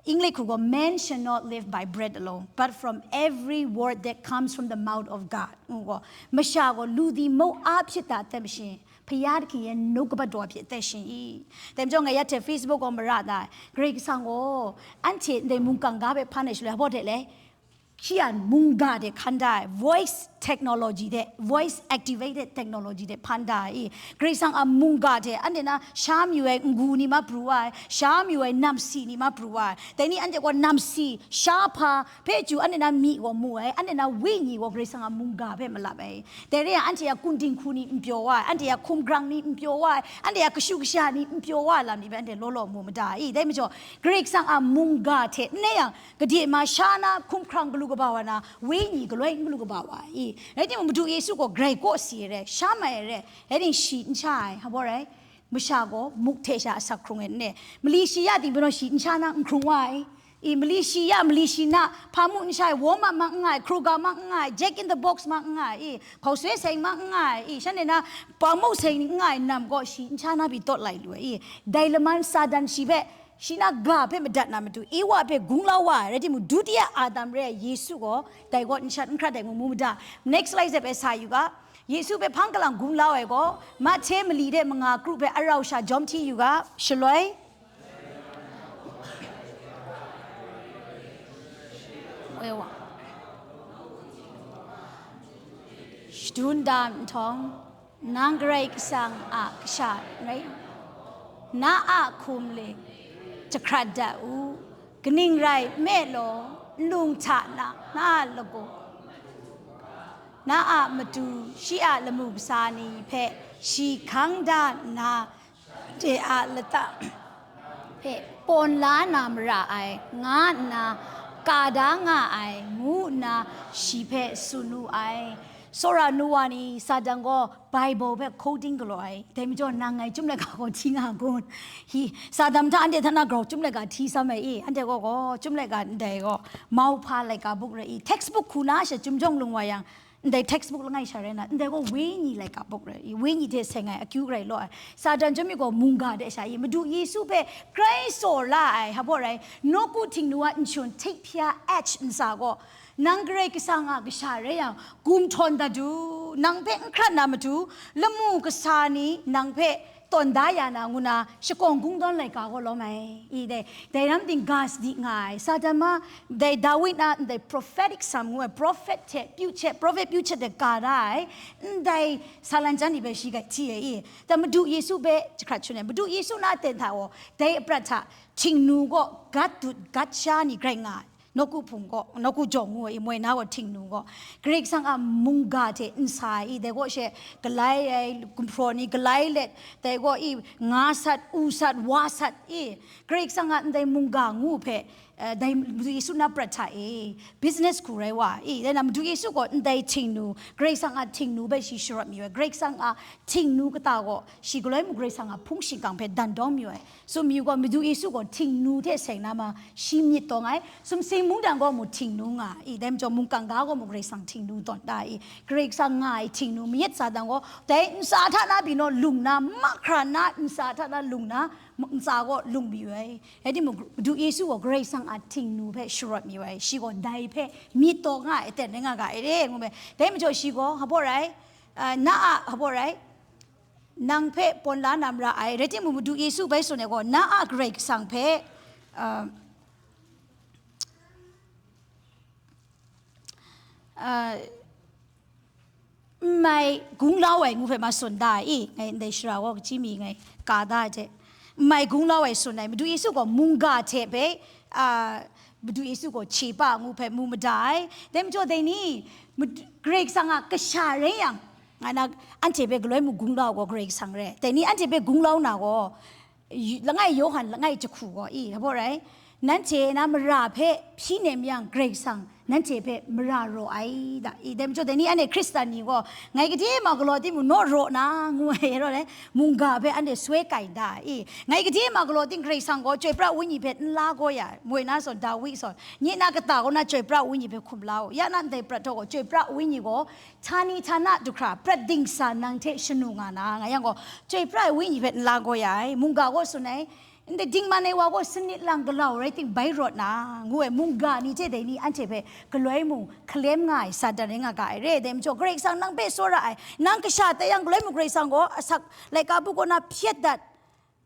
English hku gaw, "Man shall not live by bread alone, but from every word that comes from the mouth of God." Ngu gaw, masha gaw lu di muk a hpyit da ai hte machyin, Hpya da hki yen nu kapat daw hpyi tai shin i. Dai majaw ngai ya hte Facebook gaw mara da ai. Karai Kasang gaw, anhte ndai mungkan ga hpe hpan ai shaloi, hpa de le, shi a mungga de hkan da ai, voice technology de, voice activated technology de hpan da ai i. Karai Kasang a mungga de, anhte na sha mayu ai ngu ni ma pru ai, sha mayu ai namsi ni ma pru ai. Dai ni anhte gaw namsi, sha hpa, hpe chyu anhte na myi gaw mu ai, anhte na wenyi gaw Karai Kasang a mungga hpe malap ai. Dai re ai, anhte a kunding hku ni n pyaw wa ai, anhte a hkumhkrang ni n pyaw wa ai, anhte a kashu kasha ni n pyaw wa ai lam ni hpe anhte law law mu mada i. Dai majaw, Karai Kasang a mungga hte n le yang, gade ma sha na hkumhkrang galu kaba wa na, wenyi galoi n galu kaba wa ai i. Rai timung, Madu Yesu gaw grai kawsi ai re, sha mai ai re, rai timung, shi n sha ai, hpa rai? Masha gaw muk hte sha asak hkrung ai n ne? Mali shi ya ting hpe naw shi n sha na n hkrung wa ai. I, mali shi ya, mali shi na, hpa mu n sha ai, warm up ma n nga ai, Kroger ma n nga ai, Jack in the Box ma n nga ai, i, hkauswe seng ma n nga ai, i, shanhte na, hpa mu seng ni n nga ai nam gaw shi n sha na pyi tawt lai lu ai, i. Dai laman Satan shi hpe, shi na ga hpe madat na matu, Ewa hpe gung la wa ai, rai timung, Dutiya Adam re ai Yesu gaw, dai gaw n shat n hkrat ai ngu mu mada. Next slide hpe sa yu ga. Yesu hpe hpang kalang gung la ai gaw, Mahte mali de manga kru hpe arau sha jawm hti yu ga, shaloi, Woi wa. Shadun da nhtawng, nang Karai Kasang a kasha rai, na a hkum le jahkrat dat u, kaning rai nme law, nlung hta na, na a lagaw, na a matu, shi a lamu kasa ni hpe shi hkang da nna, de a lata hpe pawn la na mara ai, nga nna ka da nga ai, ngu nna shi hpe tsun wu ai. Tsawra nu wa ni Satan gaw Bible hpe quoting galaw ai. Dai majaw, nang ngai chyum laika gaw hti nga kun. Hi, Satan hta anhte hta na grau chyum laika hti sam ai i, anhte gaw, gaw chyum laika ndai gaw, mauhpa laika buk rai i, textbook hku na she chyum jawng lung wa yang, ndai textbook langai sha rai na, ndai gaw wenyi laika buk rai i, wenyi hte seng ai akyu rai law ai. Satan chyawm mi gaw mungga de sha i, Madu Yesu hpe grai tsaw la ai, hpa rai, nawku Htingnu a nshun htik hpya H ntsa gaw, nang Karai Kasang a kasha rai yang, gum htawn dat u, nang hpe n hkrat na matu, lamu kasa ni nang hpe tawn da ya na ngu na, shakawng kungdawn laika gaw lawm ai. I dai, dai ram ting ga sadi nga ai. Satan ma, dai Dawid a ndai prophetic psalm ngu ai, prophet hte pyu hte, prophet pyu hte de ga da ai, ndai sa lan jan ni hpe shi grai hti ai i. Da Madu Yesu hpe jahkrat shun ai. Madu Yesu na aten hta gaw, dai aprat hta Htingnu gaw gat dut gat sha ni grai nga ai. Nawku hpung gaw, nawku jawng ngu ai, moi na gaw Htingnu gaw, Karai Kasang a mungga hte ntsa ai, dai gaw she galai ai, gumhpraw ni galai let, dai gaw i, nga sat, u sat, wa sat i, Karai Kasang a ndai mungga ngu hpe, eh, dai Madu Yesu na prat hta e, business hku rai wa i, dai na Madu Yesu gaw ndai Htingnu, Karai Kasang a Htingnu hpe shi sharawt mayu ai, Karai Kasang a Htingnu kata gaw shi galoi mung Karai Kasang a hpung shingkang hpe dan dawng mayu ai. Tsun mayu gaw, Madu Yesu gaw Htingnu hte seng na ma, shi myit tawng ai. Sumsing mungdan gaw mung Htingnu nga ai. Dai majaw, mungkan ga gaw mung Karai Kasang Htingnu tawn da ai. Karai Kasang nga ai Htingnu, mayat Satan gaw, dai ntsa hta na pyi naw lung na, mahkra na ntsa hta na lung na, ntsa gaw lung mayu ai. Rai timung, Madu Yesu gaw Karai Kasang a Htingnu hpe sharawt mayu ai. Shi gaw dai hpe myit tawng nga ai, aten rai nga ga ai re, ngu ai. Dai majaw shi gaw, hpa rai, ah, na a, hpa rai, nang hpe pawn la na mara ai, rai timung, Madu Yesu bai tsun ai gaw, na a Karai Kasang hpe, ah, ah, n mai gung lau ai ngu hpe ma tsun da i, ngai ndai shara gaw kaji mi ngai ka da ai hte. mai gunglau ai tsun ai, Madu Yesu gaw mungga hte hpe, a, Madu Yesu gaw chepa ngu hpe mu mada ai. Dai majaw dai ni, Madu-, Karai Kasang a kasha rai yang, nga na, anhte hpe galoi mung gunglau gaw Karai Kasang re. Dai ni anhte hpe gunglau na gaw, yu-, langai Yawhan langai jahku gaw, i, hpa rai? Nanhte na mara hpe hpyi nem yang, Karai Kasang nanhte hpe mara raw ai da, i, dai majaw dai ni anhte Hkristan ni gaw, ngai gade ma galaw timung, naw raw na, ngu ai, rawt ai, mungga hpe anhte soi kai da, i, ngai gade ma galaw ting, Karai Kasang gaw Chyoi pra Wenyi hpe n la gaw ya, moi na sawn, Dawi sawn, nye na kata kaw na Chyoi pra Wenyi hpe hkum la u, ya na ndai prat htaw gaw, Chyoi pra Wenyi gaw htani htana du hkra prat dingsa nang hte shanu nga na, nga yang gaw, Chyoi pra ai Wenyi hpe n la gaw ya ai, mungga gaw tsun ai, ndai dingman ai wa gaw sanit lang galau rai ting, bai rawt na, ngu ai, mungga ni hte dai ni anhte hpe galoi mung hkalem nga ai Satan rai nga ga ai re, dai majaw Karai Kasang nang hpe tsawra ai, nang kasha tai yang, galoi mung Karai Kasang gaw asak laika bu kaw na hpyet dat,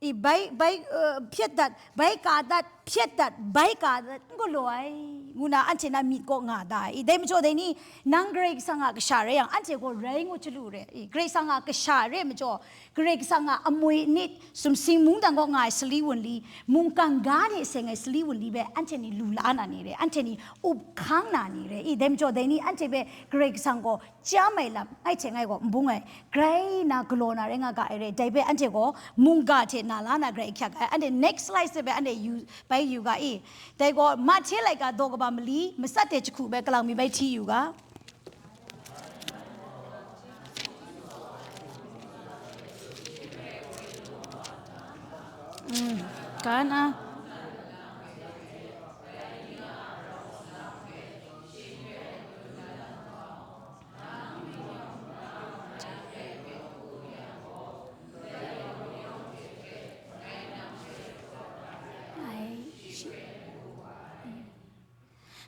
i, bai, bai, uh, hpyet dat, bai ka dat, hpyet dat, bai ka dat, n galaw ai, ngu na anhte na myit kaw nga da ai. I, dai majaw dai ni, nang Karai Kasang a kasha rai yang, anhte gaw rai ngu chyalu re. I, Karai Kasang a kasha re majaw, Karai Kasang a amwi nit, sumsing mungdan kaw nga ai sali wunli, mungkan ga hte seng ai sali wunli hpe anhte ni lu la na ni re, anhte ni up hkang na ni re. I, dai majaw dai ni, anhte hpe Karai Kasang gaw chyam ai lam, ngai hte ngai gaw n bung ai, grai na galaw na rai nga ga ai re, dai hpe anhte gaw mungga hte na la na grai hkyak ai. Anhte next slide hpe anhte yu, bai yu ga i. Dai gaw Mahte laika daw kaba mali, matsat hte jahku hpe kalang mi bai hti yu ga. Mm, ka na. Ai, shi-, mm.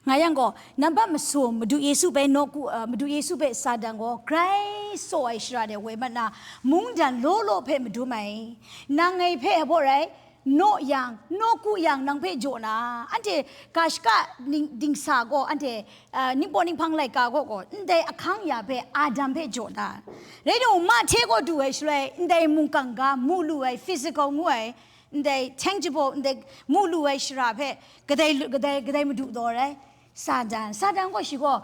Nga yang gaw, nambat masum, Madu Yesu hpe nawku, a, Madu Yesu hpe Satan gaw grai tsaw ai shara de woi mat na, mungdan law law hpe madum ai. Nang ngai hpe hpa rai, naw yang, nawku yang, nang hpe jaw na, anhte ga shaka ning-, dingsa gaw, anhte, a, ningpawt ninghpang laika gaw gaw, ndai ahkang ya hpe Adam hpe jaw na. Rai timung, Mahte gaw du ai shaloi, ndai mungkan ga mu lu ai, physical ngu ai, ndai tangible, ndai mu lu ai shara hpe kadai lu-, kadai, kadai madu daw rai? Satan. Satan gaw shi gaw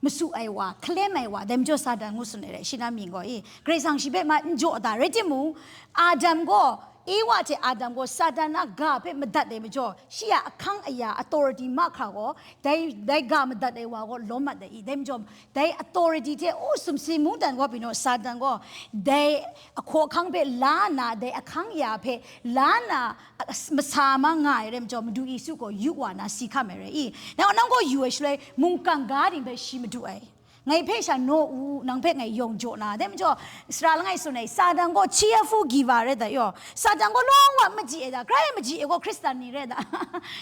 masu ai wa, hkalem ai wa, dai majaw Satan ngu tsun ai rai, shi na mying gaw i. Karai Kasang shi hpe ma n jaw da, rai timung, Adam gaw, Ewa hte Adam gaw Satan a ga hpe madat ai majaw, shi a ahkang aya authority mahkra gaw, dai, dai ga madat ai wa gaw lawm mat ai i, dai majaw, dai authority hte, o, sumsing mungdan gaw, bino Satan gaw, dai ahkaw ahkang hpe la nna, dai ahkang ya hpe la nna, a, masa ma nga ai rai majaw, Madu Yesu gaw yu wa na si hkam ai rai i? Nang, nang gaw yu ai shaloi, mungkan ga ting hpe shi madu ai. Ngai hpe sha naw u, nang hpe ngai yawng jaw na. Dai majaw, sara langai tsun ai, Satan gaw cheerful giver rai da yaw. Satan gaw long wa maji ai da, grai maji ai gaw Hkristan ni rai da.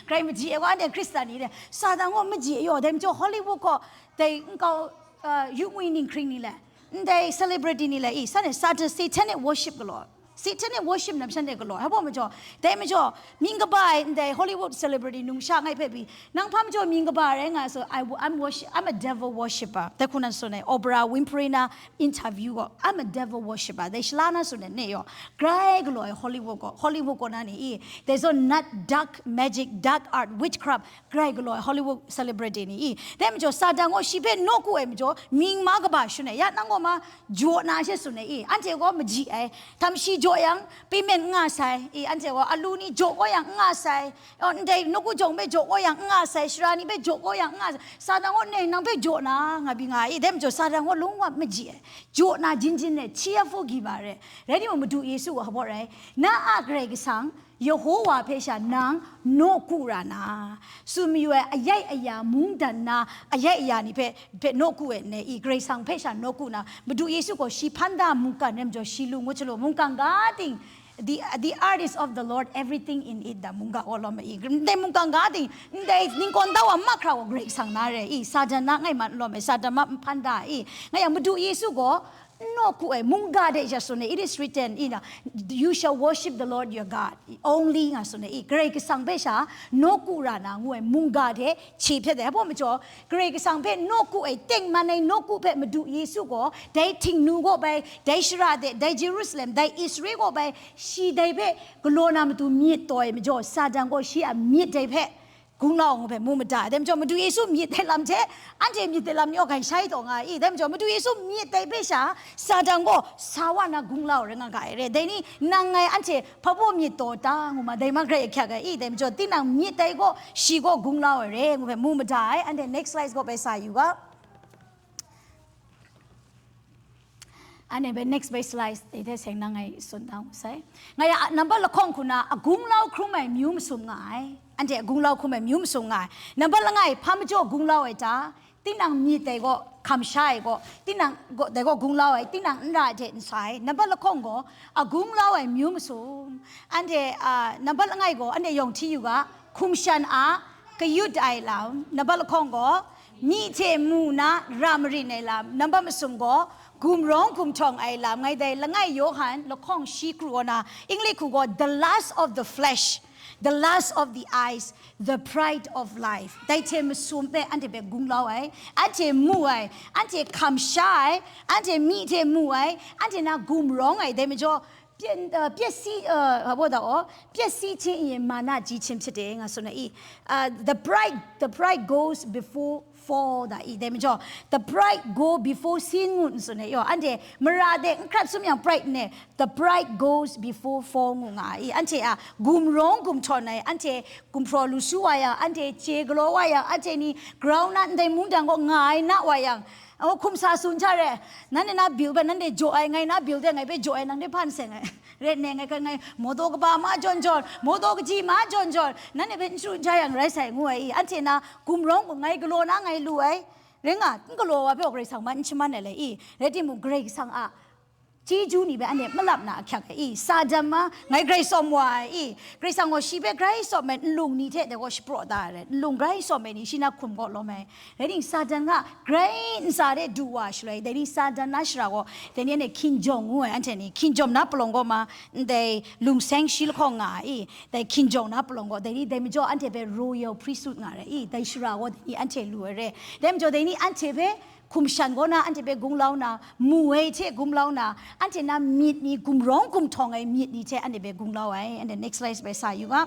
Grai maji ai gaw anhte Hkristan ni rai. Satan gaw maji ai yaw, dai majaw Hollywood gaw, dai nkau, uh, yu ngwi ninghkring ni le, ndai celebrity ni le i, san e Satan satanic worship galaw. Satanic worship na masha de galaw, hpa baw majaw, dai majaw, mying kaba ai ndai Hollywood celebrity numsha ngai hpe pyi, nang hpa majaw mying kaba rai nga so, I, I'm worship, I'm a devil worshipper. Dai hku nan tsun ai, Oprah Winfrey na interview gaw, I'm a devil worshipper. Dai shala na tsun ai, ne yaw, grai galaw ai Hollywood gaw, Hollywood gaw na ni i, there's so not dark magic, dark art, witchcraft, grai galaw ai Hollywood celebrity ni i. Dai majaw, Satan gaw shi hpe nawku ai majaw, mying ma kaba shun ai, ya nang gaw ma jaw na she tsun ai i. Anhte gaw maji ai. Htam shi jaw yang, payment n nga sai i. Anhte gaw alu ni jaw gaw yang n nga sai. O, ndai nawku jawng hpe jaw gaw yang n nga sai. Shara ni hpe jaw gaw yang n nga sai. Satan gaw, ne, nang hpe jaw na nga bi nga i. Dai majaw, Satan gaw lung wa maji ai. Jaw na jin jin ai, cheerful giver ai. Rai timung, Madu Yesu gaw hpa baw rai? Na a Karai Kasang, Yehowa hpe sha nang nawku ra na, tsun mayu ai ayai aya, mungdan na ayai aya ni hpe, hpe nawku ai ne i, Karai Kasang hpe sha nawku na, Madu Yesu gaw shi hpan da mungkan rai majaw, shi lu ngut chyalu, mungkan ga ting, the, the art is of the Lord, everything in it, da mungga gaw lawm ai i, ndai mungkan ga ting, ndai ningkawn da wa mahkra gaw Karai Kasang na rai i, Satan na ngai ma n lawm ai, Satan ma n hpan da ai i, nga yang Madu Yesu gaw, N nawku ai mungga de sha tsun ai, it is written, you know, "You shall worship the Lord your God only," nga tsun ai, i, Karai Kasang hpe sha nawku ra na ngu ai mungga de chye hpyet ai. Hpa majaw, Karai Kasang hpe nawku ai, tengman ai nawku hpe Madu Yesu gaw, dai Htingnu kaw bai, dai shara de, dai Jerusalem, dai Israel kaw bai, shi dai hpe galaw na matu myit taw ai majaw, Satan gaw shi a myit dai hpe gunglau ngu hpe mu mada ai. Dai majaw, Madu Yesu myit ai lam hte, anhte myit ai lam ni awk grai shai taw nga ai. Dai majaw, Madu Yesu myit ai hpe sha, Satan gaw sa wa na gunglau rai nga ga ai re. Dai ni nang ngai anhte hpa baw myit taw ta ngu ma, dai ma grai ahkyak ai. Dai majaw, tinang myit ai gaw, shi gaw gunglau ai re ngu hpe mu mada ai. Anhte next slide gaw bai sa yu ga. Anhte bai next bai slide dai hte seng na ngai tsun da ngu sai. Ngai a number lahkawng hku na, a gunglau hkrum ai myu masum nga ai. Anhte a gunglau hkrum ai myu masum nga ai. Number langai, hpa majaw gunglau ai ta? Tinang myit ai gaw, hkamsha ai gaw, tinang gaw, dai gaw gunglau ai, tinang n ra ai hte n sa ai. Number lahkawng gaw, a gunglau ai myu masum. Anhte, a, number langai gaw, anhte yawng hti yu ga, hkum shan a kayut ai lam, number lahkawng gaw, myi hte mu na ra marin ai lam, number masum gaw, gumrawng gumhtawng ai lam, ngai dai langai Yawhan lahkawng shi kru gaw na, English hku gaw, "The lust of the flesh, the lust of the eyes, the pride of life." Dai hte masum hpe anhte hpe gunglau ai, anhte mu ai, anhte hkamsha ai, anhte myi hte mu ai, anhte na gumrawng ai, dai majaw, ပျက်- အာ ပျက်စီး- အာ ဘာလို့လဲဆိုတော့ ပျက်စီးခြင်းအရင် မာနကြီးခြင်းဖြစ်တယ် ငါဆိုနေ 이, uh, the pride, the pride goes before fall, da, 이, dai majaw, the pride go before sin ngu n tsun ai yaw, anhte mara de n hkrat sum yang pride ne, the pride goes before fall ngu nga ai. Anhte a gumrawng gumhtawn ai, anhte gumhpraw lu su wa yang, anhte chye galaw wa yang, anhte ni grau na ndai mungdan gaw nga ai na wa yang, O, hkum sa tsun hta re, nanhte na bil hpe nanhte jaw ai, ngai na bil hte ngai hpe jaw ai, nang hte hpa n seng ai. Ret neng ai hkan ngai, mawdaw kaba ma jawn jawn, mawdaw kaji ma jawn jawn, nanhte hpe n sharu n sha yang rai sai, ngu ai i, anhte na gumrawng gaw ngai galaw na ngai lu ai. Rai nga, n galaw wa hpe gaw Karai Kasang ma n shaman ai le i, rai timung, Karai Kasang a chyeju ni hpe anhte malap na ahkyak ai i, Satan ma ngai grai tsawm wa ai i, Karai Kasang gaw shi hpe grai tsawm ai nlung ni hte dai gaw shapraw da ai rai, nlung grai tsawm ai ni shi na hkum kaw lawm ai. Rai timung, Satan ga grai ntsa de du wa shaloi, dai ni Satan na shara gaw, dai ni anhte hkinjawng ngu ai, anhte ni hkinjawng na palawng gaw ma, ndai lungseng shi lahkawng nga ai i, dai hkinjawng na palawng gaw, dai ni dai majaw anhte hpe royal priesthood nga ai i, dai shara gaw dai ni anhte lu ai re. Dai majaw dai ni anhte hpe hkum shan kaw na, anhte hpe gunglau na, mu ai hte gumlau na, anhte na myit ni, gumrawng gumhtawng ai myit ni hte anhte hpe gunglau ai. Anhte next slide bai sa yu ga.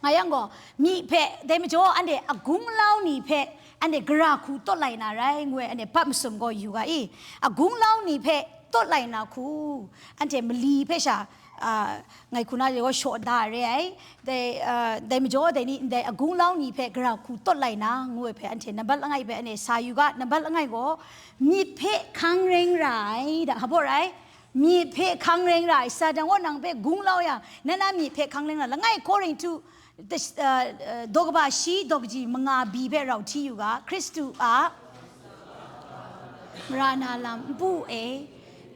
Nga yang gaw, myi hpe, dai majaw anhte a gunglau ni hpe anhte gara hku tawt lai na rai, ngu ai, anhte bat masum gaw yu ga i. A gunglau ni hpe tawt lai na hku, anhte mali hpe sha, a, ngai hku na gaw shaw da re ai. Dai, a, dai majaw dai ni ndai a gunglau ni hpe gara hku tawt lai na, ngu ai hpe anhte nambat langai hpe anhte sa yu ga, nambat langai gaw, myit hpe hkang reng ra ai, da, hpa baw rai? Myit hpe hkang reng ra ai, Satan gaw nang hpe gunglau yang, na na myit hpe hkang reng ra. Langai Korinhtu, uh, uh, daw kaba shi daw kaji manga bi hpe rau hti yu ga, Hkristu a mara na lam npu e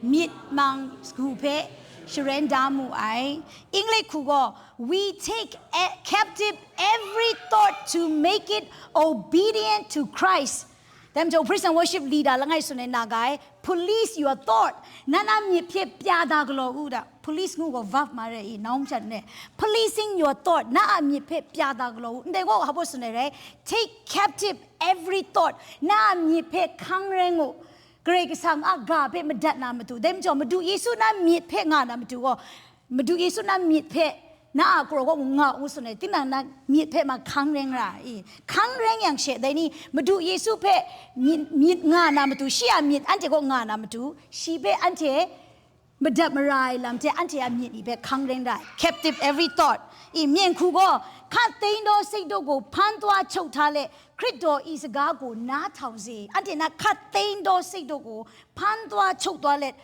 myit mang sagu hpe sharen da mu ai. English hku gaw, "We take a- captive every thought to make it obedient to Christ." Dai majaw, praise and worship leader langai tsun ai na ga ai, "Police your thought." Na na myit hpe pya da galaw u da. Police ngu gaw verb ma re i, noun hpyan ne. "Policing your thought." Na a myit hpe pya da galaw u. Ndai gaw hpa baw tsun ai rai? "Take captive every thought." Na a myit hpe hkang reng u. Karai Kasang a ga hpe madat na matu. Dai majaw, Madu Yesu na myit hpe nga na matu gaw, Madu Yesu na myit hpe na a kraw kaw mung nga u ngu tsun ai, tinang na myit hpe ma hkang reng ra i? Hkang reng yang she, dai ni Madu Yesu hpe myit, myit nga na matu, shi a myit anhte kaw nga na matu, shi hpe anhte madat mara ai lam hte anhte a myit ni hpe hkang reng ra ai. "Captive every thought." I, myen hku gaw, "ခပ်သိမ်းသောစိတ်တို့ကို ဖန်သွားချုပ်ထားလျက် ခရစ်တော်၏စကားကို နားထောင်စေ။ အနသ့ၣ် ခပ်သိမ်းသောစိတ်တို့ကို ဖန်သွားချုပ်သွားလျက်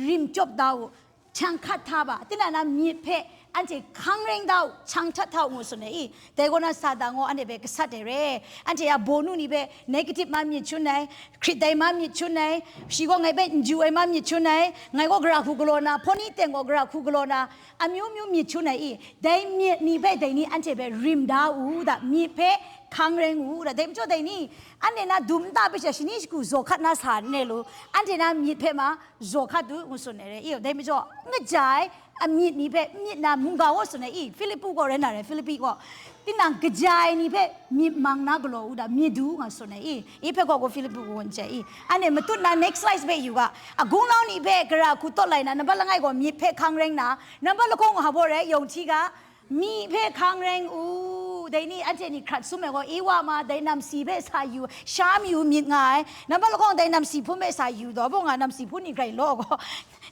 ရင်ကျော်သားကို ချန်ခတ်ထားပါ။ သင်တို့နား မြစ်ဖက် အန်တီ ခန်းရင်းသားကို ချန်ထတ်ထားအောင်ဆိုနေ 이, တဲကောန Satan gaw anhte hpe gasat ai re. Anhte a bawnu ni hpe negative ma myit chun ai, hkrit dai ma myit chun ai, shi gaw ngai hpe n ju ai ma myit chun ai, ngai gaw gara hku galaw na, hpawni teng gaw gara hku galaw na, amyu myu myit chun ai i, dai myit ni hpe dai ni anhte hpe rim da u da, myit hpe hkang rai ngu u da, dai majaw dai ni, anhte na dum nta hpe sha shani shagu zaw hkat na sa n re lu, anhte na myit hpe ma zaw hkat u, ngu tsun ai re, i, dai majaw, n kaja ai, amyit ni hpe myit na mungga gaw tsun ai, i, Hpilipi gaw rai na re, Hpilipi gaw, tinang kaja ai ni hpe myit mang na galaw u da, myit du, nga tsun ai, i, i hpe gaw gaw Hpilipi gaw n chye, i, anhte matut na next slide hpe yu ga, agung lau ni hpe gara hku tawt lai na, nambat langai gaw myit hpe hkang rai nna, nambat lahkawng hpa baw rai, yawng hti ga, myi hpe hkang rai u, dai ni anhte ni hkrat sum ai gaw, i wa ma, dai namsi hpe sa yu, sha mayu myit nga ai, nambat lahkawng dai namsi hpun hpe sa yu daw, bung nga namsi hpun ni grai law gaw,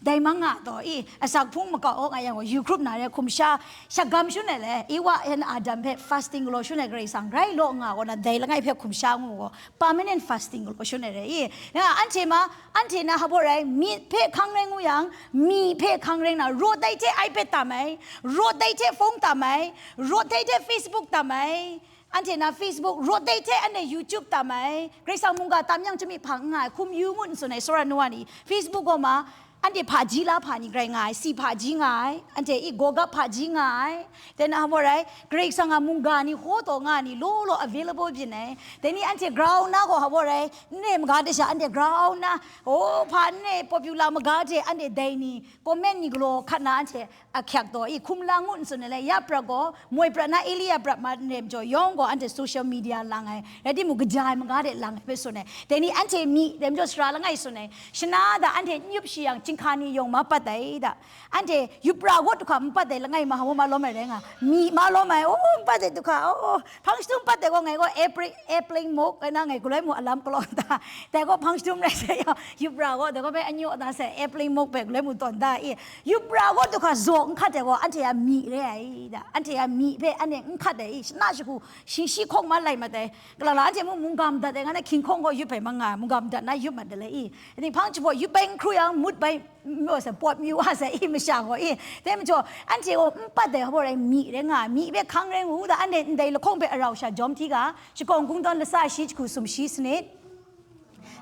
dai mang nga daw, i, asak hpung makau aw nga yang gaw, yu hkrup na re, hkum sha, shagam shun ai le, i wa yan Adam hpe fasting galaw shun ai Karai Kasang grai law nga gaw na, dai langai hpe hkum sha ngu gaw, permanent fasting galaw shun ai re, i, na, anhte ma, anhte na hpa baw rai, myit hpe hkang rai ngu yang, myi hpe hkang rai na, rawt dai hte iPad tam ai, rawt dai hte phone tam ai, rawt dai hte Facebook tam ai, anhte na Facebook, rawt dai hte anhte YouTube tam ai, Karai Kasang mungga tam yang chyami hpang n nga ai, hkum yu ngut n tsun ai, tsawra nu wa ni, Facebook gaw ma, anhte hpaji la hpa ni grai nga ai, si hpaji nga ai, anhte i gawgap hpaji nga ai, dai na hpa baw rai, Karai Kasang a mungga ni hkaw taw nga ni law law available byin ai, dai ni anhte grau na gaw hpa baw rai, n re maga de sha, anhte grau na, o, hpa n re popular maga hte anhte dai ni, comment ni galaw hkat na anhte ahkyak taw, i, hkum la ngut n tsun ai le, ya prat gaw, moi prat na Elia prat ma n re majaw, yawng gaw anhte social media lang ai, rai timung, kaja ai maga de lang ai hpe tsun ai. Dai ni anhte myi, dai majaw sara langai tsun ai. Shana da anhte n yup shi yang, chyinghka ni yawng ma pat ai da. Anhte yupra gaw du hkra n pat ai langai ma, hpa ma lawm ai rai nga. Myi ma lawm ai, o, n pat ai du hkra, o, o. Hpang shadum pat ai gaw ngai gaw airplane, airplane mode, ngai na ngai galoi mung alam galaw ta. Dai gaw hpang shadum rai sai yaw, yupra gaw, dai gaw bai anyu da sai, airplane mode bai galoi mung tawn da i. Yupra gaw du hkra zaw n hkat ai gaw, anhte a myi re ai da. Anhte a myi hpe anhte n hkat ai i, shana shagu, shingshi hkawng ma lai mat ai. Kalala anhte mung mungga madat ai, nga na hkying hkawng gaw yup ai ma nga, mungga madat na yup mat ai le i. Ni hpang jahpaw yup bai n hkru yang, mut bai, maw sa, pawt mayu wa sa i, masha gaw i. Dai majaw, anhte gaw n pat ai hpa rai, myi rai nga, myi hpe hkang rai ngu da, anhte ndai lahkawng hpe arau sha jawm hti ga, Shakawn Kungdawn lasa shi jahku sumshi sanit.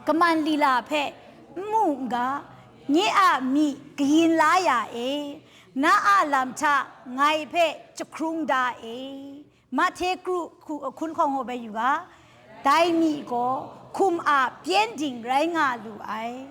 Kaman lila hpe n mu n ga, nye a myi kayin la ya e, na a lam hta ngai hpe jahkrung da e. Mahte kru hku-, hkun hkawng hpaw bai yu ga, dai myi gaw hkum a pyengdin rai nga lu ai.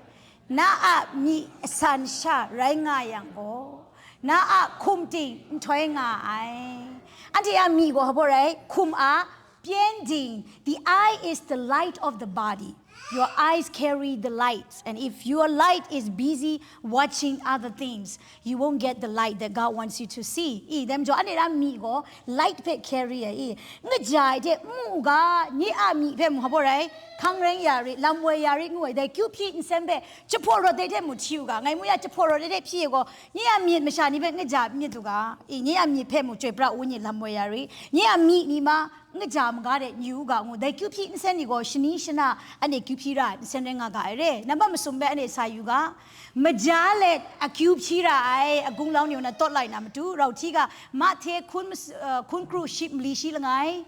Na a myi asan sha rai nga yang gaw, na a hkum ting nhtoi nga ai. Anhte a myi gaw hpa baw rai, hkum a pyengdin. The eye is the light of the body. Your eyes carry the light. And if your light is busy watching other things, you won't get the light that God wants you to see. I, dai majaw, anhte a myi gaw light hpe carry ai i. N kaja ai hte n mu u ga, nye a myi hpe mung hpa baw rai, hkang rai ya rit, lam woi ya rit ngu ai, dai kyu hpyi nsen hpe jahpaw rawt dai hte mung hti u ga, ngai mu ya jahpaw rawt dai hte hpyi ai gaw, nye a myit masha ni hpe n kaja myit u ga, i, nye a myit hpe mung chyoi pra u, nye lam woi ya rit, nye a myi ni ma, n kaja maga de n yu u ga ngu, dai kyu hpyi nsen ni gaw shani shana anhte kyu hpyi ra ai nsen rai nga ga ai re. Nambat masum bai anhte sa yu ga, maja let akyu hpyi ra ai agung lau ni na tawt lai na matu, rau hti ga, Mahte hkun mas-, eh, hkun kru shi mali shi langai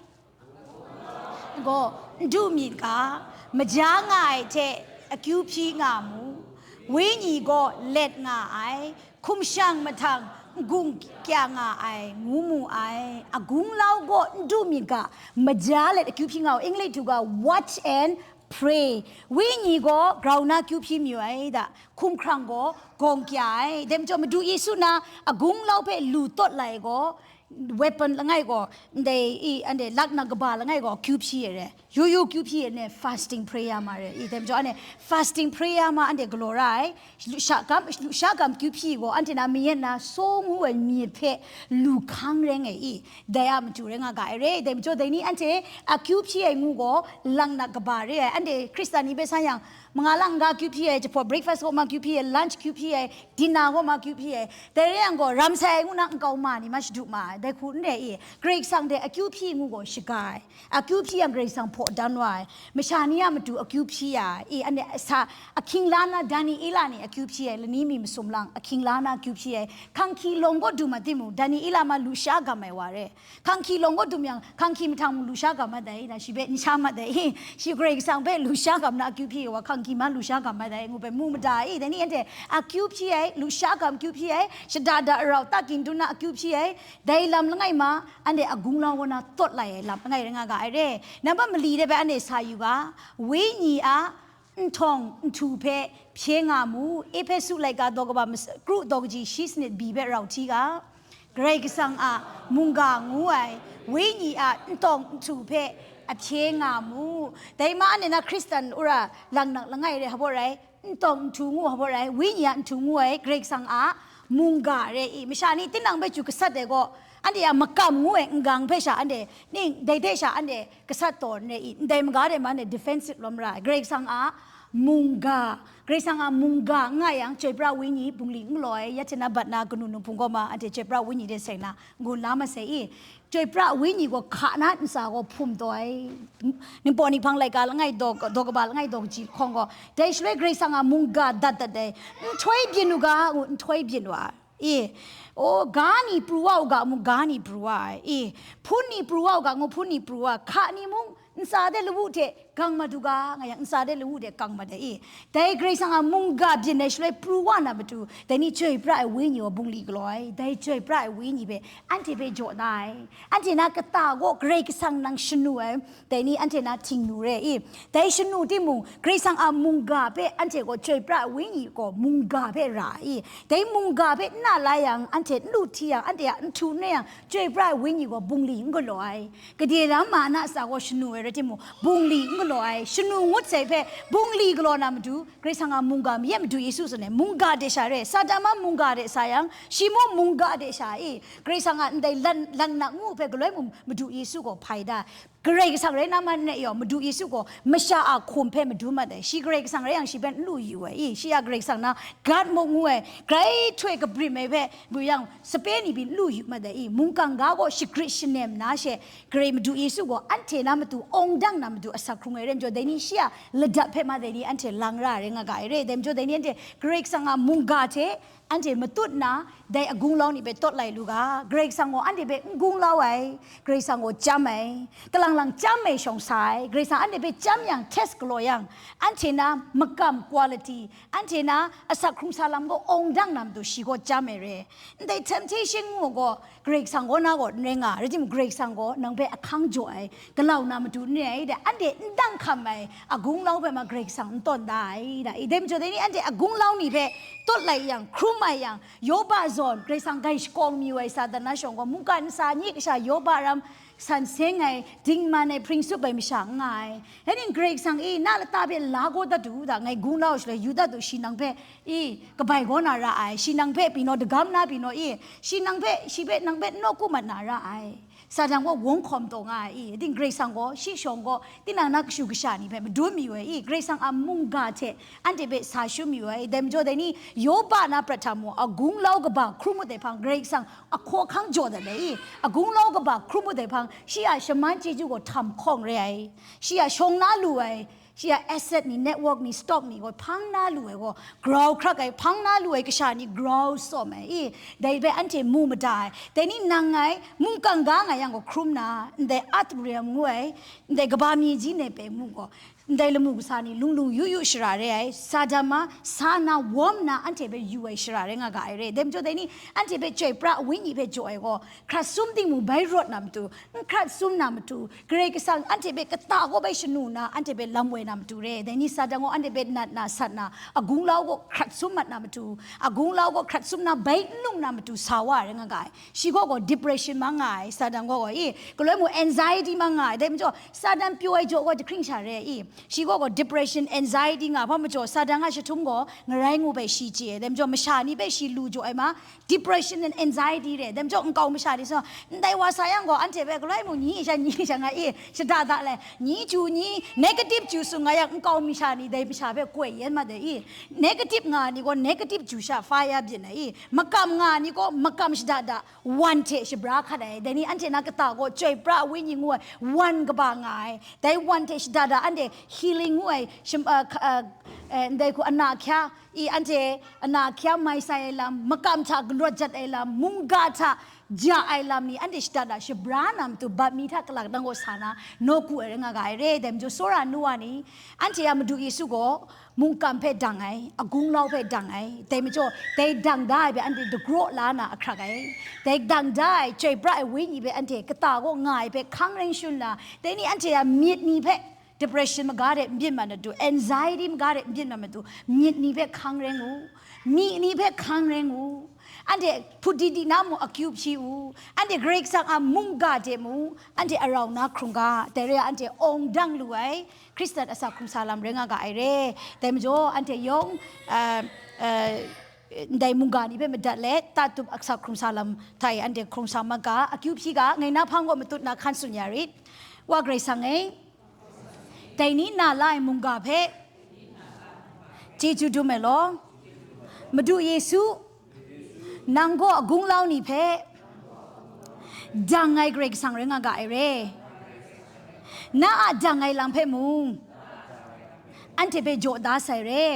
gaw n du myit ga, maja nga ai hte akyu hpyi nga mu, wenyi gaw let nga ai, hkum shang mahtang n-gung kya nga ai, ngu mu ai. Agung lau gaw n du myit ga, maja let akyu hpyi nga u, English htu ga, watch and pray. Wenyi gaw grau na kyu hpyi mayu ai da, hkumhkrang gaw gawng kya ai. Dai majaw Madu Yesu na agung lau hpe lu tawt lai gaw, weapon langai gaw, ndai i, anhte laknak kaba langai gaw kyu hpyi ai re. Yu yu kyu hpyi ai ne, fasting prayer ma re. I, dai majaw anhte fasting prayer ma anhte galaw ra ai. Lusha gam, lusha gam kyu hpyi gaw, anhte na mayen na saw ngu ai myit hpe lu hkang rai ngai i. Dai a matu rai nga ga ai re. Dai majaw dai ni anhte a kyu hpyi ai ngu gaw, laknak kaba re ai. Anhte Hkristan ni hpe san yang, manga lang n ga kyu hpyi ai, jahpaw breakfast gaw ma kyu hpyi ai, lunch kyu hpyi ai, dinner gaw ma kyu hpyi ai. Dai rai yang gaw, ramsai ai ngu na nkau ma ni ma shadu ma ai, dai hku n re i. Karai Kasang hte akyu hpyi ngu gaw shaga ai. Akyu hpyi yang Karai Kasang hpaw dan wa ai. Masha ni a matu akyu hpyi ya ai. I, anhte sa, ahkying la na Daniela ni akyu hpyi ai, lani mi masum lang, ahkying la na akyu hpyi ai. Hkanghki lawng gaw dum a timung, Daniela ma lusha gam ai wa re. Hkanghki lawng gaw dum yang, hkanghki mahtang mung lusha gam mat ai, na shi hpe n sha mat ai. Shi Karai Kasang hpe lusha gam na akyu hpyi ai wa hkanghki Ki ma lusha gam mat ai ngu hpe mu mada i, dai ni anhte akyu hpyi ai, lusha gam akyu hpyi ai, shada da rau ta gindu na akyu hpyi ai, dai lam langai ma, anhte agunglau wa na tawt lai ai lam langai rai nga ga ai re. Nambat mali de bai anhte sa yu ga, wenyi a nhtawng nhtu hpe hpye nga mu, Ehpesu laika daw kaba mas-, kru daw kaji shi sanit bi hpe rau hti ga. Karai Kasang a mungga ngu ai, wenyi a ntawng nhtu hpe ahpye nga mu. Dai ma anhte na Hkristan ura langnak langai re hpa rai, ntawng nhtu ngu hpa rai, wenyi a nhtu ngu ai, Karai Kasang a mungga re i. Masha ni tinang hpe chyu gasat ai gaw, anhte a makam ngu ai n-gang hpe sha anhte ning, dai hte sha anhte gasat taw n re i. Ndai maga de ma anhte defensive lawm ra ai, Karai Kasang a mungga, Karai Kasang a mungga n nga yang, chyoi pra wenyi bungli n galaw ai, ya hte na bat na kanu nunghpung gaw ma, anhte chyoi pra wenyi de seng na, n-gun la masei i, chyoi pra wenyi gaw hka na ntsa gaw hpum taw ai, ningpawt ni hpang laika langai daw, daw kaba langai daw kaji hkawng gaw, dai shaloi Karai Kasang a mungga dat dat ai, nhtoi byin u ga, ngu nhtoi byin wa ai. I, o, ga ni pru wa u ga, ngu ga ni pru wa ai. I, hpun ni pru wa u ga, ngu hpun ni pru wa ai. Hka ni mung, ntsa de lawu hte gang mat u ga, nga yang ntsa de lawu hte gang mat ai. I, dai Karai Kasang a mungga byin ai shaloi pru wa na matu, dai ni chyoi pra ai wenyi wa bungli galaw ai. Dai chyoi pra ai wenyi hpe, anhte hpe jaw na ai. Anhte na kata gaw Karai Kasang nang shanu ai. Dai ni anhte na htingnu re i, dai shanu timung, Karai Kasang a mungga hpe anhte gaw chyoi pra ai wenyi gaw mungga hpe ra i, dai mungga hpe n na la yang, anhte n lu hti yang, anhte a nhtu n re yang, chyoi pra ai wenyi gaw bungli n galaw ai. Gade lam ma na tsa gaw shanu ai rai timung, bungli n galaw ai. Shanu ngut sai hpe bungli galaw na matu, Karai Kasang a mungga, maye Madu Yesu tsun ai, mungga de sha re, Satan ma mungga de sa yang, shi mung mungga de sha i, Karai Kasang a ndai lan, langnak ngu hpe galoi mung Madu Yesu gaw hpai da. Karai Kasang rai na man ne yaw, Madu Yesu gaw masha a hkum hpe madun mat ai. Shi Karai Kasang rai yang, shi hpe n lu yu ai i, shi a Karai Kasang na, God muk ngu ai, grai htoi kabrim ai hpe, bu yang, sape ni byin n lu yu mat ai i, mungkan ga gaw shagrit shanem na she, Karai Madu Yesu gaw anhte na matu, awng dang na matu, asak hkrung ai rai majaw, dai ni shi a ladap hpe ma dai ni anhte lang ra ai rai nga ga ai re. Dai majaw, dai ni anhte Karai Kasang a mungga hte, anhte matut na, dai agunglau ni hpe tawt lai lu ga, Karai Kasang gaw anhte hpe n gunglau ai, Karai Kasang gaw chyam ai, kalang lang chyam ai shawng sa ai, Karai Kasang anhte hpe chyam yang, test galaw yang, anhte na makam quality, anhte na asak hkrung sa lam gaw awng dang na matu shi gaw chyam ai re. Ndai temptation ngu gaw, Karai Kasang gaw na gaw n rai nga, rai timung, Karai Kasang gaw nang hpe ahkang jaw ai, galau na matu n re ai, dai anhte n dang hkam ai, agunglau hpe ma Karai Kasang n tawn da ai, da i. Dai majaw, dai ni anhte agunglau ni hpe tawt lai yang, hkrum ai yang, Yoba zawn, Karai Kasang grai shakawng mayu ai Satan na shawng gaw, mungkan ntsa nyi kasha Yoba ram san seng ai, dingman ai, hpring sup ai masha n nga ai. Dai ning Karai Kasang e na lata hpe la gaw dat u da, ngai gunglau shaloi yu dat u, shi nang hpe, i, kabai gaw na ra ai, shi nang hpe pyi naw, dagam na pyi naw, i, shi nang hpe, shi hpe nang hpe nawku mat na ra ai. Satan gaw wung hkawm taw nga ai i, ding Karai Kasang gaw, shi shawng gaw, tinang na kashu kasha ni hpe madun mayu ai i, Karai Kasang a mungga hte anhte hpe sa shum mayu ai. Dai majaw, dai ni Yoba na prat hta mung, agunglau kaba hkrum ngut ai hpang, Karai Kasang ahkaw ahkang jaw dat ai i, agunglau kaba hkrum ngut ai hpang, shi a shaman chyeju gaw htam hkawng re ai, shi a shawng na lu ai, shi a asset ni, network ni, stock ni gaw hpang na lu ai gaw, grau hkrak ai, hpang na lu ai kasha ni grau tsawm ai i, dai hpe anhte mu mada ai. Dai ni nang ngai, mungkan ga nga yang gaw hkrum na, ndai art realm ngu ai, ndai kaba mi ji ne peng mu gaw, ndai lamu kasa ni lung lu yu yu shara re ai, Satan ma sa na, wawm na, anhte hpe yu ai shara rai nga ga ai re. Dai majaw, dai ni anhte hpe chyoi pra ai wenyi hpe jaw ai gaw, hkrat sum ting mung bai rawt na matu, n hkrat sum na matu, Karai Kasang anhte hpe kata gaw bai shanu na, anhte hpe lam woi na matu re. Dai ni Satan gaw anhte hpe nat na, sat na, agunglau gaw hkrat sum mat na matu, agunglau gaw hkrat sum na, bai n lung na matu sa wa ai rai nga ga ai. Shi gaw gaw depression ma nga ai, Satan gaw gaw i, galoi mung anxiety ma nga ai. Dai majaw, Satan pyaw ai jaw gaw jahkring sha re ai i, shi gaw gaw depression, anxiety nga hpa majaw, Satan a jahtum gaw ngarai ngu bai shi chye ai. Dai majaw, masha ni hpe shi lu jaw ai ma, depression and anxiety re. Dai majaw nkau masha ni sa, ndai wa sa yang gaw, anhte hpe galoi mung nyi sha, nyi sha nga i, shada da lai, nyi chyu nyi, negative chyu tsun nga yang, nkau masha ni dai masha hpe koi yen mat ai i, negative nga ni gaw negative chyu sha fire byin ai i, makam nga ni gaw makam shada da, wan hte shabra hkat ai. Dai ni anhte na kata gaw chyoi pra ai wenyi ngu ai, wan kaba nga ai. Dai wan hte shada da anhte healing ngu ai, shim-, uh, hka-, uh, eh, ndai hku ana hkya, i anhte ana hkya mai sai ai lam, makam hta galawt jat ai lam, mungga hta ja ai lam ni anhte shada da shabra na matu bat mi hta kalak nang gaw sa na nawku ai rai nga ga ai re. Dai majaw, tsawra nu wa ni, anhte a Madu Yesu gaw mungkan hpe dang ai, agunglau hpe dang ai. Dai majaw, dai dang da ai hpe anhte dagraw la na ahkrak ai. Dai dang da ai, chyoi pra ai wenyi hpe anhte kata kaw nga ai hpe hkang reng shun la, dai ni anhte a myit ni hpe depression maga de n byin mat na matu, anxiety maga de n byin mat na matu, myit ni hpe hkang reng u, myi ni hpe hkang reng u, anhte hput di di na mung akyu hpyi u, anhte Karai Kasang a mungga de mung anhte arau na hkrung ga, dai re ai anhte awng dang lu ai Hkristan asak hkrung sa lam rai nga ga ai re. Dai majaw, anhte yawng, uh, uh, ndai mungga ni hpe madat let, tatup asak hkrung sa lam hta e anhte hkrung sa mat ga, akyu hpyi ga, ngai na hpang gaw matut na hkan tsun ya rit. Wa Karai Kasang e, dai ni na la ai mungga hpe chyeju dum ai law. Madu Yesu, nang gaw agunglau ni hpe dang ai Karai Kasang rai nga ga ai re. Na a dang ai lam hpe mung, anhte hpe jaw da sai re.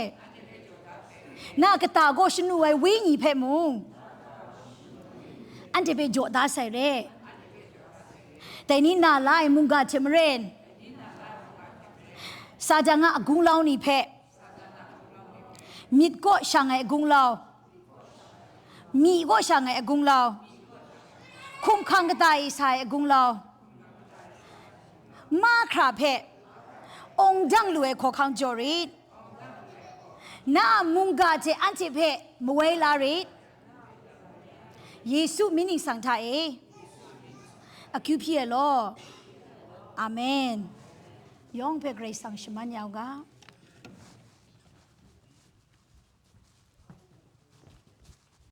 Na a kata gaw shanu ai wenyi hpe mung, anhte hpe jaw da sai re. Dai ni na la ai mungga hte maren, Satan a agunglau ni hpe, myit kaw shang ai agunglau, myi kaw shang ai agunglau, hkumhkrang kata e sa ai agunglau, mahkra hpe awng dang lu ai hkawhkang jaw rit. Na a mungga hte anhte hpe mawai la rit. Yesu mying ningsang hta e akyu hpyi ai law. Amen. Yawng hpe Karai Kasang shaman ya u ga.